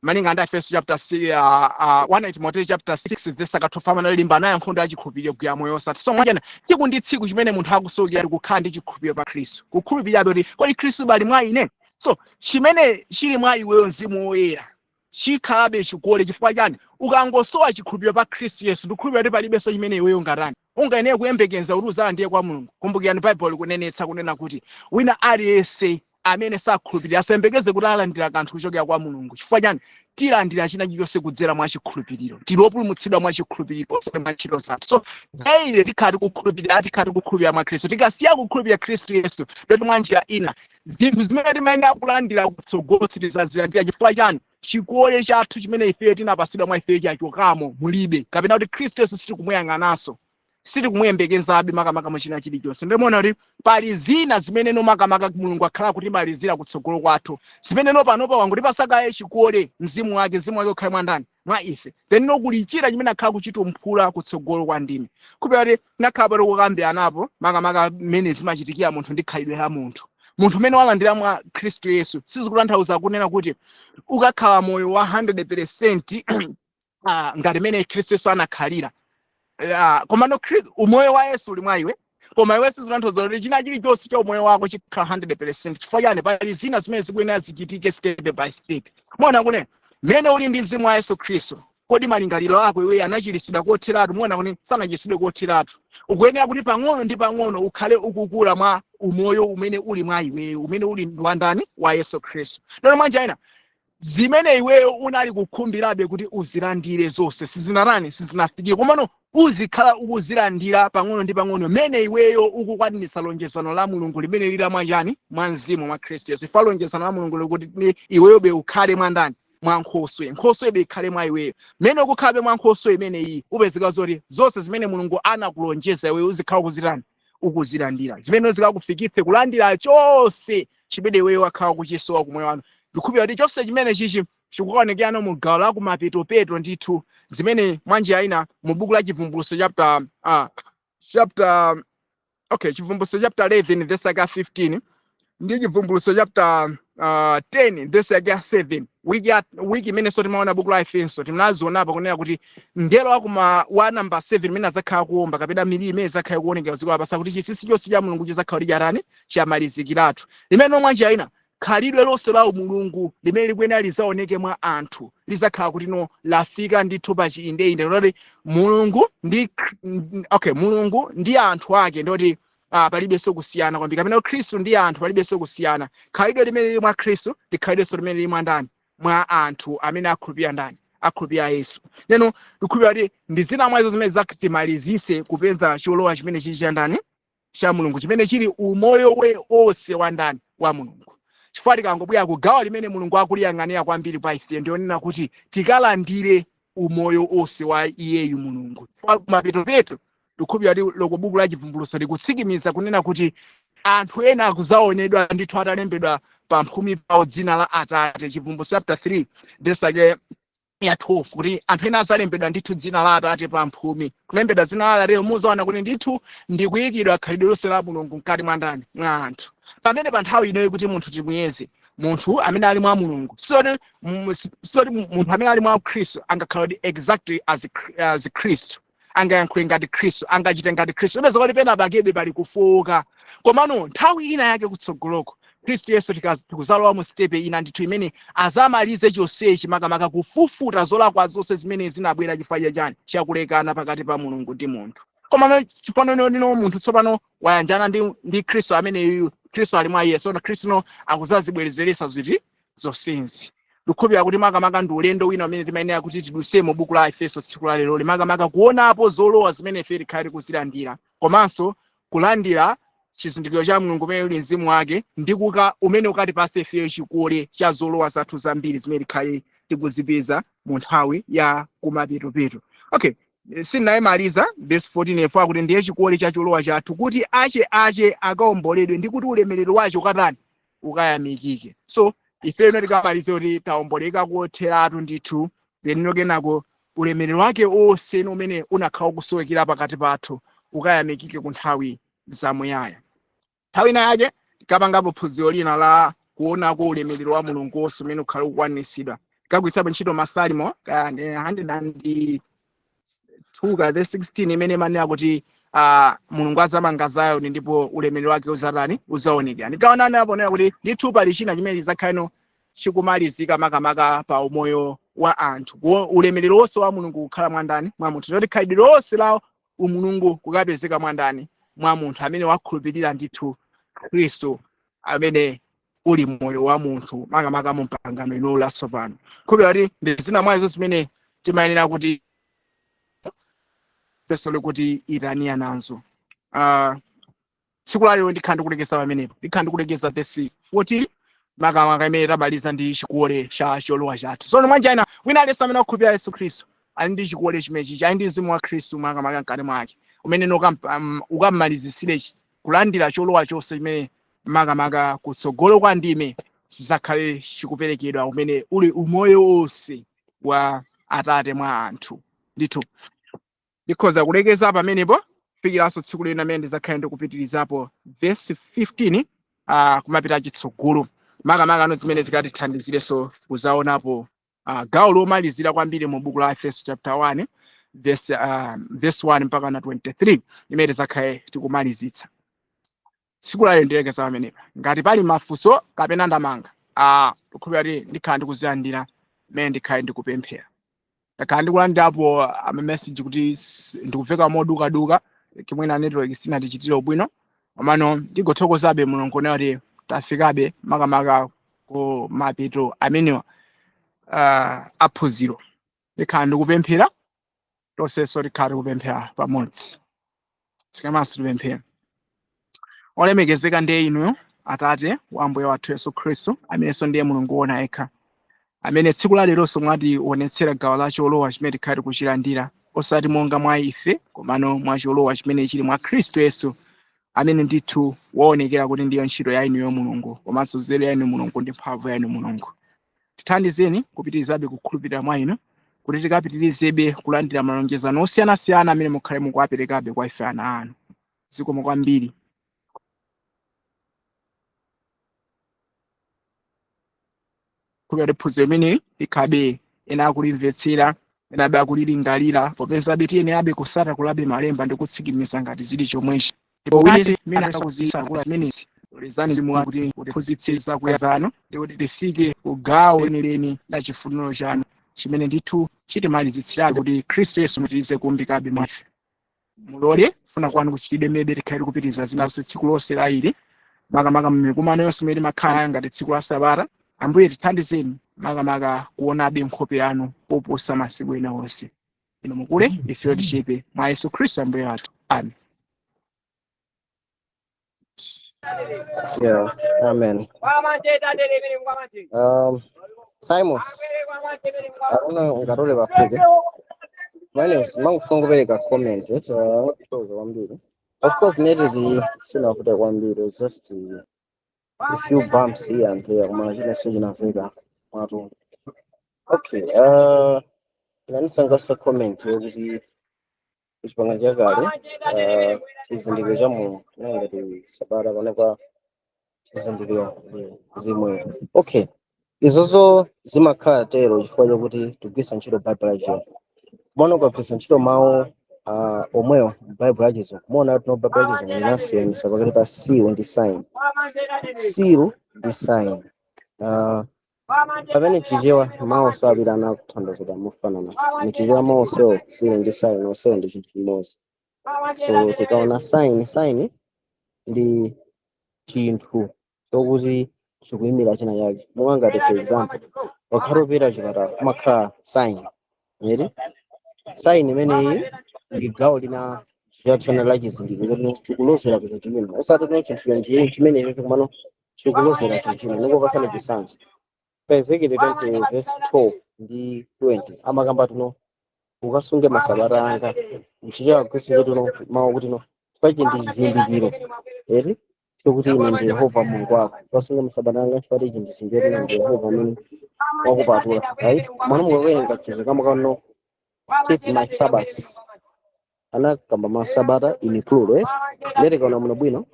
S2: malinga ndi Efeso chapter 6, 1 Timoteyo chapter 6 verse 12, amene nayo nkhondo ya chikhulupiriro kugwira moyo osati. So mwachana tsiku ndi tsiku chimene munthu akusowekera ali kukhala ndi chikhulupiriro pa Khristu, kukhulupirirabe kuti kodi Khristu bali mwa ine. So chimene chili mwa iweyo mzimu woyera chikhalabe chikole. Chifukwa chani? Ukangosowa chikhulupiriro pa Khristu Yesu, ndikukhulupirira kuti palibenso chimene iweyo ungatani, ungayenera kuyembekeza kuti uzalandire kwa Mulungu. Kumbukirani Baibulo likunenetsa kunena kuti wina aliyense amene sakhulupirira asayembekeze kuti alandira kanthu kuchokera kwa Mulungu. Chifukwa chani? Tilandira china chilichonse kudzera mwa chikhulupiriro. Tili opulumutsidwa mwa chikhulupiriro osati mwa ntchito zathu. So daily tikhala tikukhulupirira, tikhala tikukhulupirira mwa Khristu. Tikasiya kukhulupirira Khristu Yesu, ndoti mwa njira ina zinthu zimene timayenera kulandira kutsogolo sitizazilandira. Chifukwa chani? Chikole chathu chimene ifeyo tinapasidwa mwa ifeyo chachokamo, mulibe, kapena kuti Khristu Yesu sitikumuyang'ananso, sitikumuyembekezabe makamaka mu china chilichonse. Ndimuona kuti pali zina zimene no makamaka Mulungu akhala kutimalizira kutsogolo kwathu, zimene no panopa wangotipasa chikole mzimu wake, mzimu wake ukhale mwandani, mwa ife, then no kulichira chimene akhala kuchitumphula kutsogolo kwa ndime. Kupera kuti nakhala pali kukambiranapo makamaka mmene zimachitikira munthu ndi khalidwe la munthu. Munthu umene walandira mwa Khristu Yesu sizikutanthauza kunena kuti ukakhala moyo wa 100% ngati mmene Khristu Yesu anakhalira. Komano umoyo wa Yesu uli mwa iwe, koma iwe sizikutanthauza kuti china chilichonse cha umoyo wako chikhala 100%. Chifukwa chani? Pali zina zimene zikuyenera zichitike step by step. Muona kunena mmene uli ndi mzimu wa Yesu Khristu, kodi malingaliro ako iwe anachiritsidwa kotheratu? Muona kuti sanachiritsidwe kotheratu. Ukuyenera kuti pang'ono ndi pang'ono ukhale ukukula mwa umoyo umene uli mwa iweyo, umene uli wa ndani, wa Yesu Khristu. Ndono mwanja ina zimene iweyo unali kukhumbirabe kuti uzilandire zonse sizinatani, sizinafikire, komano uzikhala ukuzilandira pang'ono ndi pang'ono mene iweyo ukukwaniritsa lonjezano la Mulungu limene lili mwa chani, mwa mzimu mwa Khristu Yesu. Ifa lonjezano la Mulungu likuti iweyobe ukhale mwa ndani, mwa nkhoswe, nkhoswe ikhale mwa iweyo. Mmene ukukhalabe mwa nkhoswe imeneyi, upezeka zoti zonse zimene Mulungu anakulonjeza iweyo uzikhala ukuzitani, ukuzilandira, zimene zikakufikitse kulandira chonse chimene iweyo wakhala kuchisowa kumoyo wanu. Ndikhulupirira kuti chonse chimene chichi chikukaonekera mu gawo la kumapetopeto ndithu, zimene mwanjira ina mu buku la Chivumbulutso chapter, okay, Chivumbulutso chapter 11 verse yake 15 ndi Chivumbulutso chapter 10 verse yake 7. Wiki ya wiki imenenso timaona buku la Efeso, tinazionapo kunena kuti mngelo wakuma wa namba 7 imene azakhala kuwomba, kapena miliri imene izakhala kuonekera dziko lapansi, kuti chinsinsi chonse cha Mulungu chizakhala kuti chatani, chamalizikiratu. Limene mwanjira ina khalidwe lonse la umulungu limene likuyenera lizaoneke mwa anthu lizakhala kuti no lafika ndithu pa chiindeinde, kuti Mulungu ndi, okay, Mulungu ndi anthu ake ndoti palibenso kusiyana kwambiri, kapena Khristu ndi anthu palibenso kusiyana. Khalidwe limene lili mwa Khristu ndi khalidwenso limene lili mwa ndani? Mwa anthu amene akhulupirira ndani? Akhulupirira Yesu. Neno ndikukhulupirira kuti ndi zina mwa izo zimene zatimalizise kupeza cholowa chimene chili cha ndani? Cha Mulungu, chimene chili umoyo we onse wa ndani? Wa Mulungu. Chifukwa tikangobwera ku gawo limene Mulungu akuliyang'anira kwambiri pa ife, ndionena kuti tikalandire umoyo onse wa iyeyu Mulungu. Chifukwa kumapetopeto ndikukhulupirira kuti loko buku la Chivumbulutso likutsikimiza kunena kuti anthu ena akuzaonedwa ndithu atalembedwa pa mphumi pawo dzina la Atate. Chivumbulutso chapter 3 verse yake ya 12, kuti anthu ena azalembedwa ndithu dzina la Atate pa mphumi. Kulembedwa dzina la Atate, muzaona kuti ndithu ndikuyikidwa khalidwe lonse la Mulungu mkati mwa ndani? Mwa anthu. Pamene pa nthawi inoyi kuti munthu timuyeze munthu amene ali mwa Mulungu, soti munthu amene ali mwa Khristu angakhala kuti exactly as Khristu, angayankhule ngati Khristu, angachite ngati Khristu, upeza kuti pena pakebe pali kufowoka. Komano nthawi ina yake kutsogoloko Khristu Yesu tikuzalowa mu step ina ndithu imene azamalize chonsechi, makamaka kufufuta zolakwa zonse zimene zinabwera chifukwa chachani? Chakulekana pakati pa Mulungu ndi munthu. Komano chifano nino munthu tsopano wayanjana ndi Khristu ameneyu, Khristu ali mwa iye, tsono Khristu no akuzazibwerezeresa ziti zonsenzi. Ndikukhulupirira kuti makamaka ndi ulendo wina umene timayenera kuti tidusemo buku la Efeso tsiku la lero, makamaka kuonapo zolowa zimene ife tikhale tikuzilandira, komanso kulandira chizindikiro cha Mulungu umene uli mzimu wake, ndi kuka umene ukatipase ifeyo chikole cha zolowa zathu zambiri zimene tikhale tikuzipeza mu nthawi ya kumapetopeto. Okay, sindinayimaliza verse 14 efo, akuti ndiye chikole cha cholowa chathu, kuti ache ache akaomboledwe, ndi kuti ulemerero wache ukatani? Ukayamikike. So ifeyo tikamalize kuti taomboleka kotheratu ndithu, then kenako ulemerero wake onse umene unakhala ukusowekera pakati pathu ukayamikike ku nthawi zamuyaya. Nthawi ina yake tikapangapo phunziro lina la kuonako ulemerero wa Mulungu wonse umene ukhale ukukwaniritsidwa. Tikagwiritsapo ntchito Masalimo kaya ndi 102 ka verse 16, imene imanena kuti Mulungu azamanga Zayoni ndipo ulemerero wake uzatani? Uzaonekera. Ndikaonani apo nena kuti ndithu pali china chimene chizakhaleno chikumalizika makamaka pa umoyo wa anthu, ulemerero wonse wa Mulungu kukhala mwa ndani? Mwa munthu. Zoti khalidwe lonse la umulungu kukapezeka mwa ndani? Mwa munthu amene wakhulupirira ndithu Khristu amene uli moyo wa munthu, makamaka mu pangano ilo latsopano. Khulupirira kuti ndi zina mwa izo zimene timayenera kuti peso likuti itaniya nazo. Tsiku lalero ndikhala ndikulekeza pamenepo, ndikhala ndikulekeza verse 14, makamaka imene tamaliza ndi chikole cha cholowa chathu. Tsono mwanjira ina wina aliyense amene wakhulupirira Yesu Khristu ali ndi chikole chimenechi, ali ndi mzimu wa Khristu makamaka mkati mwake, umene ukammalizisire kulandira cholowa chonse chimene makamaka kutsogolo kwa ndime chizakhale chikuperekedwa, umene uli umoyo wonse wa Atate mwa anthu. Ndithu ndikhoza kulekeza pamenepo kufikiranso tsiku lina amene ndizakhale ndikupitirizapo verse 15 kumapita chitsogolo, makamaka ano zimene zikatithandizirenso kuzaonapo gawo lomalizira kwambiri mu buku la Efeso chapter 1 verse 1 mpaka na 23, imene tizakhale tikumalizitsa. Tsiku lalero ndilekeza pamenepa. Ngati pali mafunso kapena ndamanga, ndikukhulupirira kuti ndikhala ndikuzilandira mmene ndikhale ndikupemphera. Ndakhala ndikulandirapo ama message kuti ndikuveka modukaduka, kimwena network sinatichitire bwino, komano ndingothokozabe Mulungu kuona kuti tafikabe makamaka ku mapeto amenewa aphunziro. Ndikhala ndikupemphera, tonsenso tikhala tikupemphera pamodzi. Tikamanso tipemphera. Olemekezeka ndiye inuyo Atate wa Ambuye wathu Yesu Khristu, amenenso ndiye Mulungu wona yekha. amene tsiku la leronso mwationetsera gawo la cholowa chimene tikhale tikuchilandira, osati monga mwa ife komano mwa cholowa chimene chili mwa Khristu Yesu, amene ndithu waonekera kuti ndiyo ntchito ya inuyo Mulungu, komanso nzeru ya inu Mulungu ndi mphamvu ya inu Mulungu. Tithandizeni kupitirizabe kukhulupirira mwa inu, kuti tikapitirizebe kulandira malonjezano osiyanasiyana amene mukhale mukuwaperekabe kwa ife ana anu. Zikomo kwambiri. Kuya phunziro limeneli likhabe ena akulimvetsera, ena abe akulilingalira, popezabe tiyenerabe kusata kulabe malemba ndi kutsikimiza ngati zili chomwechi. Ndipo wina mmene akuzisa kula zimenezi, lolezani mzimu wanu kuti utiphunzitse zakuya zanu, ndi kuti tifike ku gawo lenileni la chifuniro chanu chimene ndithu chitimalizitsirabe kuti Khristu Yesu mutilize kuumbikabe mwa ife. Mulole kufuna kwanu kuchitidwe mmene tikhale tikupitiriza zinanso tsiku lonse la ili, makamaka mmikumano yonse imene timakhala ngati tsiku la Sabata. Ambuye tithandizeni makamaka kuonabe nkhope yanu poposa masiku ena onse. Inu mukule, ifeyo tichepe, mwa Yesu Khristu Ambuye wathu. Amen.
S1: Yeah, amen. Simons, I don't know ngatole pafupi. Minus mangufuna kupereka comment kutoza kwambiri. Of course network sinavuta kwambiri, it's just a few bumps here and there, koma china sichinaveka mwatu. Okay, inanisangasa comment yokuti kuchipangano chakale chizindikiro cha Mulungu ngati Sabata panapa chizindikiro zimwe. Okay, izozo zimakhala tero chifukwa chokuti tigwisa ntchito Bible yacho. Mona ukagwisa ntchito mawu omwewo Bible yachizo, mona kuti no Bible yachizo inasiyanisa pakati pa seal ndi sign. Seal ndi sign. Pamene Chichewa mawu awiri anakuthandizira mofanana. Muchichewa mawu onsewo seal ndi sign onsewo ndi chinthu chimodzi. So tikaona sign, sign ndi chinthu chokuti chikuyimira china chake. Monga ngati for example, wakhala upita chipatala kumakhala sign. Eri? Sign imeneyi ndi gawo lina chathana la chizindikiro kuti chikulozera kuti chimene. Osati kuti chinthu chimene chimene komano chikulozera chinthu chimene. Ningopasana chitsanzo. Pa Ezekiel 20 verse 12 ndi 20 amakamba tuno ukasunge masabata anga mchichewa Khristu kuti no mawu kuti no chifukwa ichi ndi chizindikiro eri chokuti ine ndi Yehova Mulungu wako, ukasunge masabata anga chifukwa ichi ndi chizindikiro ine ndi Yehova amene wakupatula, right? Mwana mukawerenga chizo kama kano keep my Sabbaths, anakamba masabata in plural, eh? Ndete kaona muno bwino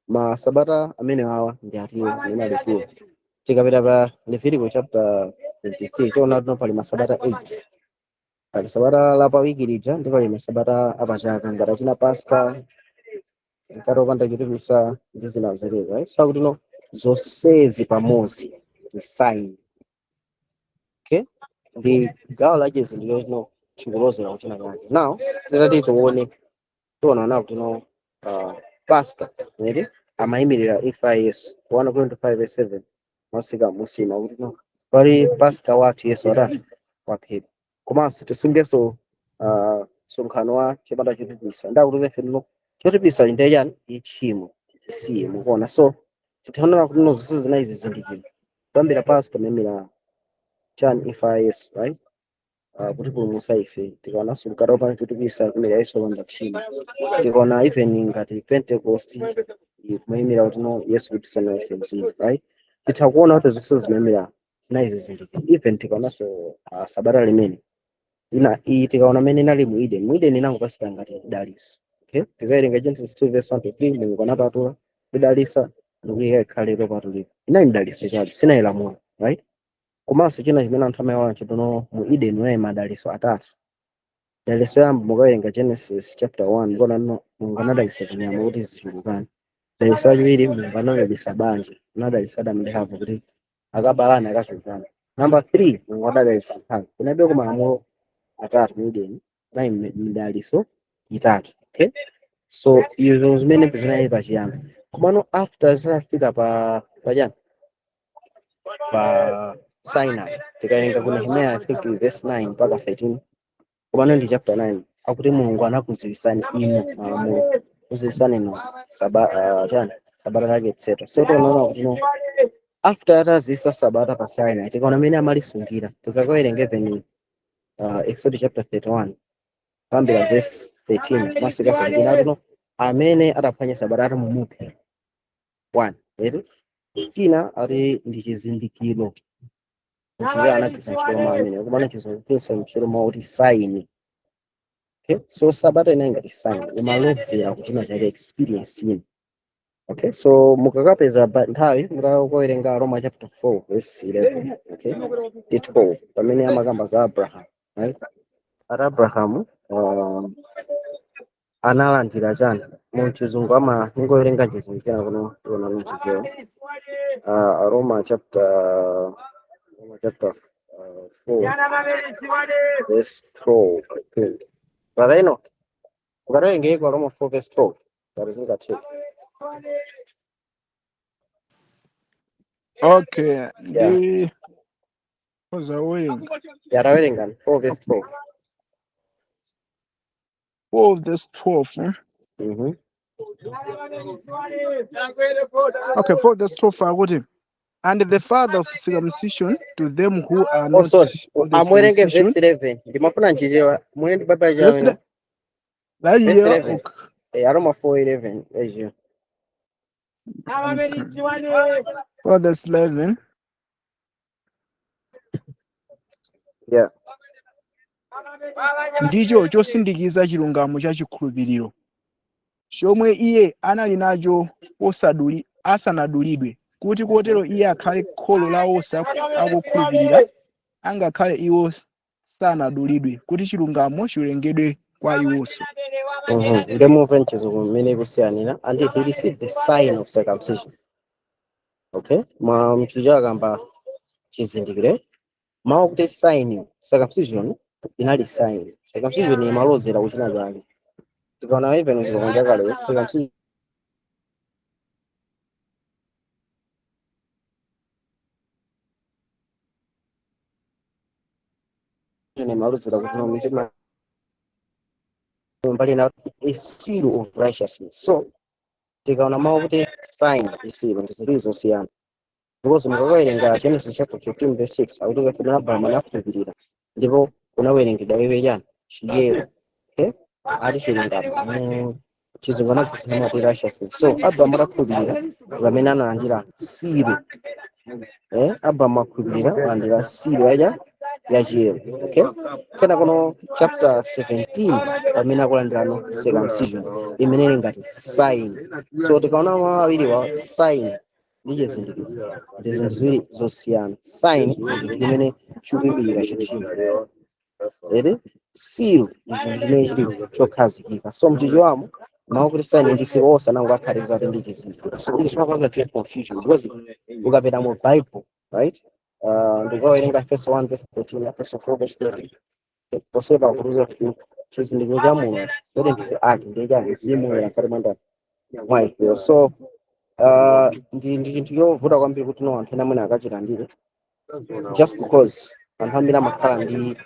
S1: masabata amene awa ndi atiwo amene ali plural. Tikapita pa Leviticus chapter 23 tiona tuno pali masabata 8, pali sabata la pa wiki lija ndi pali masabata apachaka ngati achina Pasca, mkate wopanda chotupitsa ndi zina zotero, right? So akuti no zonsezi pamodzi ndi sign. Okay, ndi gawo la chizindikiro chino chikulozera kuchina chake. Now titati tione, tiona nawo kuti no Pasca ere amayimirira imfa ya Yesu. 1 Korinto 5 verse 7 masika musima kuti no pali Pasca wathu Yesu atani waphedwa. Komanso tisungenso msonkhano wa chipanda chotupitsa, ndakuti ife no chotupitsa ndi chani ichimo tisiye mukuona. So tithaonera kuti no zonse zinayi zizindikiro kuyambira Pasca mayimira chani imfa ya Yesu, right? Kutipulumutsa ife. Tikaonanso mkate wopanda chotupitsa kumira Yesu wopanda tchimo. Tikaona even ngati Pentecost kumayimira kuti no Yesu kutisana ife mzimu, right? Titha kuona kuti zonse zimayimira zinayi zizindikiro. Even tikaonanso sabata limene ina iyi tikaona mene inali mu Eden, mu Eden inangopasika ngati daliso. Okay, tikawerenga Genesis 2 verse 1 to 3, Mulungu anapatula kudalisa ndikuyika ikhale lopatulika, inali mdaliso chabe, sinayilamula, right? Komanso china chimene anthu amayiwala chitono mu Eden munali madaliso atatu. Daliso yamba mukawerenga Genesis chapter 1, ngona no Mulungu anadalisa zinyama kuti zichulukane. Daliso lachiwiri Mulungu anadalisa banja, anadalisa Adamu ndi Hava kuti akabalane akachulukane. Number 3 Mulungu adalisa nthaka. Kunalibe malamulo atatu mu Eden, kunali midaliso itatu. Okay, so izo zimene zinali pachiyambi. Komano after zitafika pa pachani pa Sinai, tikawerenga ku Nehemiah I think verse 9 mpaka 13, komano ndi chapter 9, akuti Mulungu anakuziwisani inu malamulo, kuziwisani inu chani sabata lake etc. So tinaona kuti no After atazisa sabata pa Sinai, tikaona amene amalisungira, tikakawerenga even Exodus chapter 31 kuyambira verse 13 masika 17, atuno amene adaphwanya sabata atamumuphe one eri china ati ndi chizindikiro nchiyo anagwiritsa ntchito mawu amene kumana chizindikiro ntchito mawu kuti sign. Okay, so sabata inayi ngati sign imalodzera kuchina chake experience ina. Okay, so mukakapeza nthawi mutakawerenga Roma chapter 4 verse 11, okay, ndi 12, pamene amakamba za Abraham, right? Ati Abraham analandira chani mu chizungu ama ningowerenga chizungu chena kuno tiona mchichewa, Roma chapter 4 verse 12, I think. Brother Enoch, ukawerengeko Roma 4 verse 12, that is negative.
S2: Okay.
S1: Yeah.
S2: Ndi ozawerenga.
S1: Yarawerenga 4 verse 12.
S2: 4 verse 12, eh?
S1: Mhm.
S2: Okay, 4 verse 12 akuti, and the father of circumcision to them who are
S1: Oh,
S2: not
S1: sorry.
S2: of the
S1: Amwerenge
S2: circumcision.
S1: verse 11. Ndimafuna nchichewa. Muli ndi Bible
S2: Verse
S1: chawina. Verse
S2: lachichewa.
S1: 11. Eh, Aroma 4:11 ejo.
S2: Okay. 4 verse 11.
S1: Yeah.
S2: Ndicho chosindikiza chilungamo cha chikhulupiriro chomwe iye anali nacho osaduli asanadulidwe, kuti kotero iye akhale kholo la onse akukhulupirira, angakhale iwo sanadulidwe, kuti chilungamo chiwerengedwe kwa iwonso.
S1: Ndemumve mchizungu mmene kusiyanira. And he received the sign of circumcision. Okay? Ma mchichewa akamba chizindikiro. Mawu kuti sign, circumcision inali sign. Circumcision imalozera kuchina chake. Tikaona even mchipangano chakale circumcision imalozera kuti no mitima mbali na a seal of righteousness. So tikaona mawu kuti sign ndi seal ndi zinthu zosiyana. Because mukawerenga Genesis chapter 15 verse 6, akuti kuti Abraham anakhulupirira ndipo kunawerengedwa wewe chani chiyero. Okay? Ati chilungamo mu chizungu anagwiritsa mawu righteousness. So Abraham atakhulupirira pamene analandira seal. Abraham akhulupirira analandira seal yaja yachiyero. Okay? Kena kuno chapter 17 pamene akulandirano circumcision imene ili ngati sign. So tikaona mawu awiriwa, sign ndi chizindikiro, ndi zinthu ziwiri zosiyana. Sign ndi chinthu chimene chikuyimirira chinthu china, ere seal ndi chinthu chimene chili chokhazikika. So mchichewamo mawu kuti sign ndi seal onse anango akhaliza kuti ndi chizindikiro. So this one create confusion because ukapita mu Bible, right, ndikukawerenga Efeso 1 verse 13, Efeso 4 verse 13, posepa kuruza kuti chizindikiro cha Mulungu kuti ndife ake ndi chani mzimu woyera mkati mwa ndani mwa ifeyo. So ndi chinthu chovuta kwambiri kuti no anthu ena mwina akachilandire, just because anthu ambiri amakhala ndi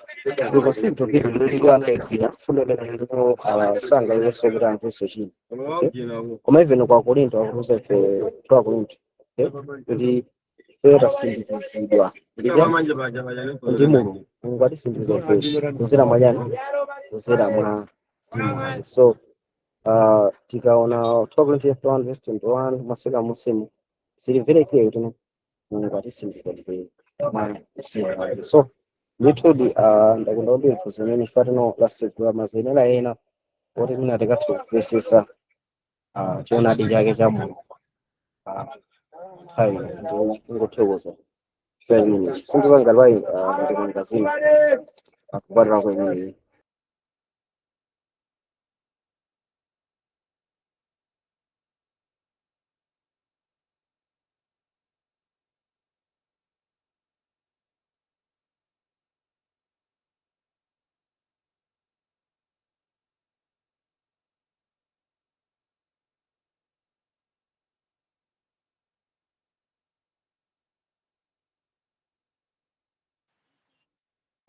S1: preconceived opinion kuti anayigwira fundo imene ndipo sanga iwenso kuti amvenso china. Okay? Koma even kwa Korinto akutuza ife kwa Korinto, okay, kuti ifeyo tasindikizidwa ndi Mulungu. Mulungu atisindikiza ife kuzera mwa chani? Kuzera mwa mzimu wake. So tikaona 2 Corinthians 1 verse 21 maseka musimu zili very clear kuti Mulungu atisindikiza ife mwa mzimu wake. So ndithudi ndakunda kwambiri mphunzitsi imene ifatino lasegula mazenera ena oti mwina tikathe kumvetsetsa choonadi chake cha Mulungu. Nthawi ino ndingothokoza chifukwa chimenechi. Sindizangati payi ndikulinga zina kupatulako imeneyi.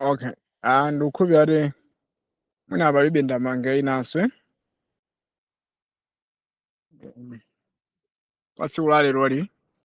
S2: Okay, ndikukhulupirira kuti mwina palibe ndamanga inanso, eh? Pa tsiku la leroli.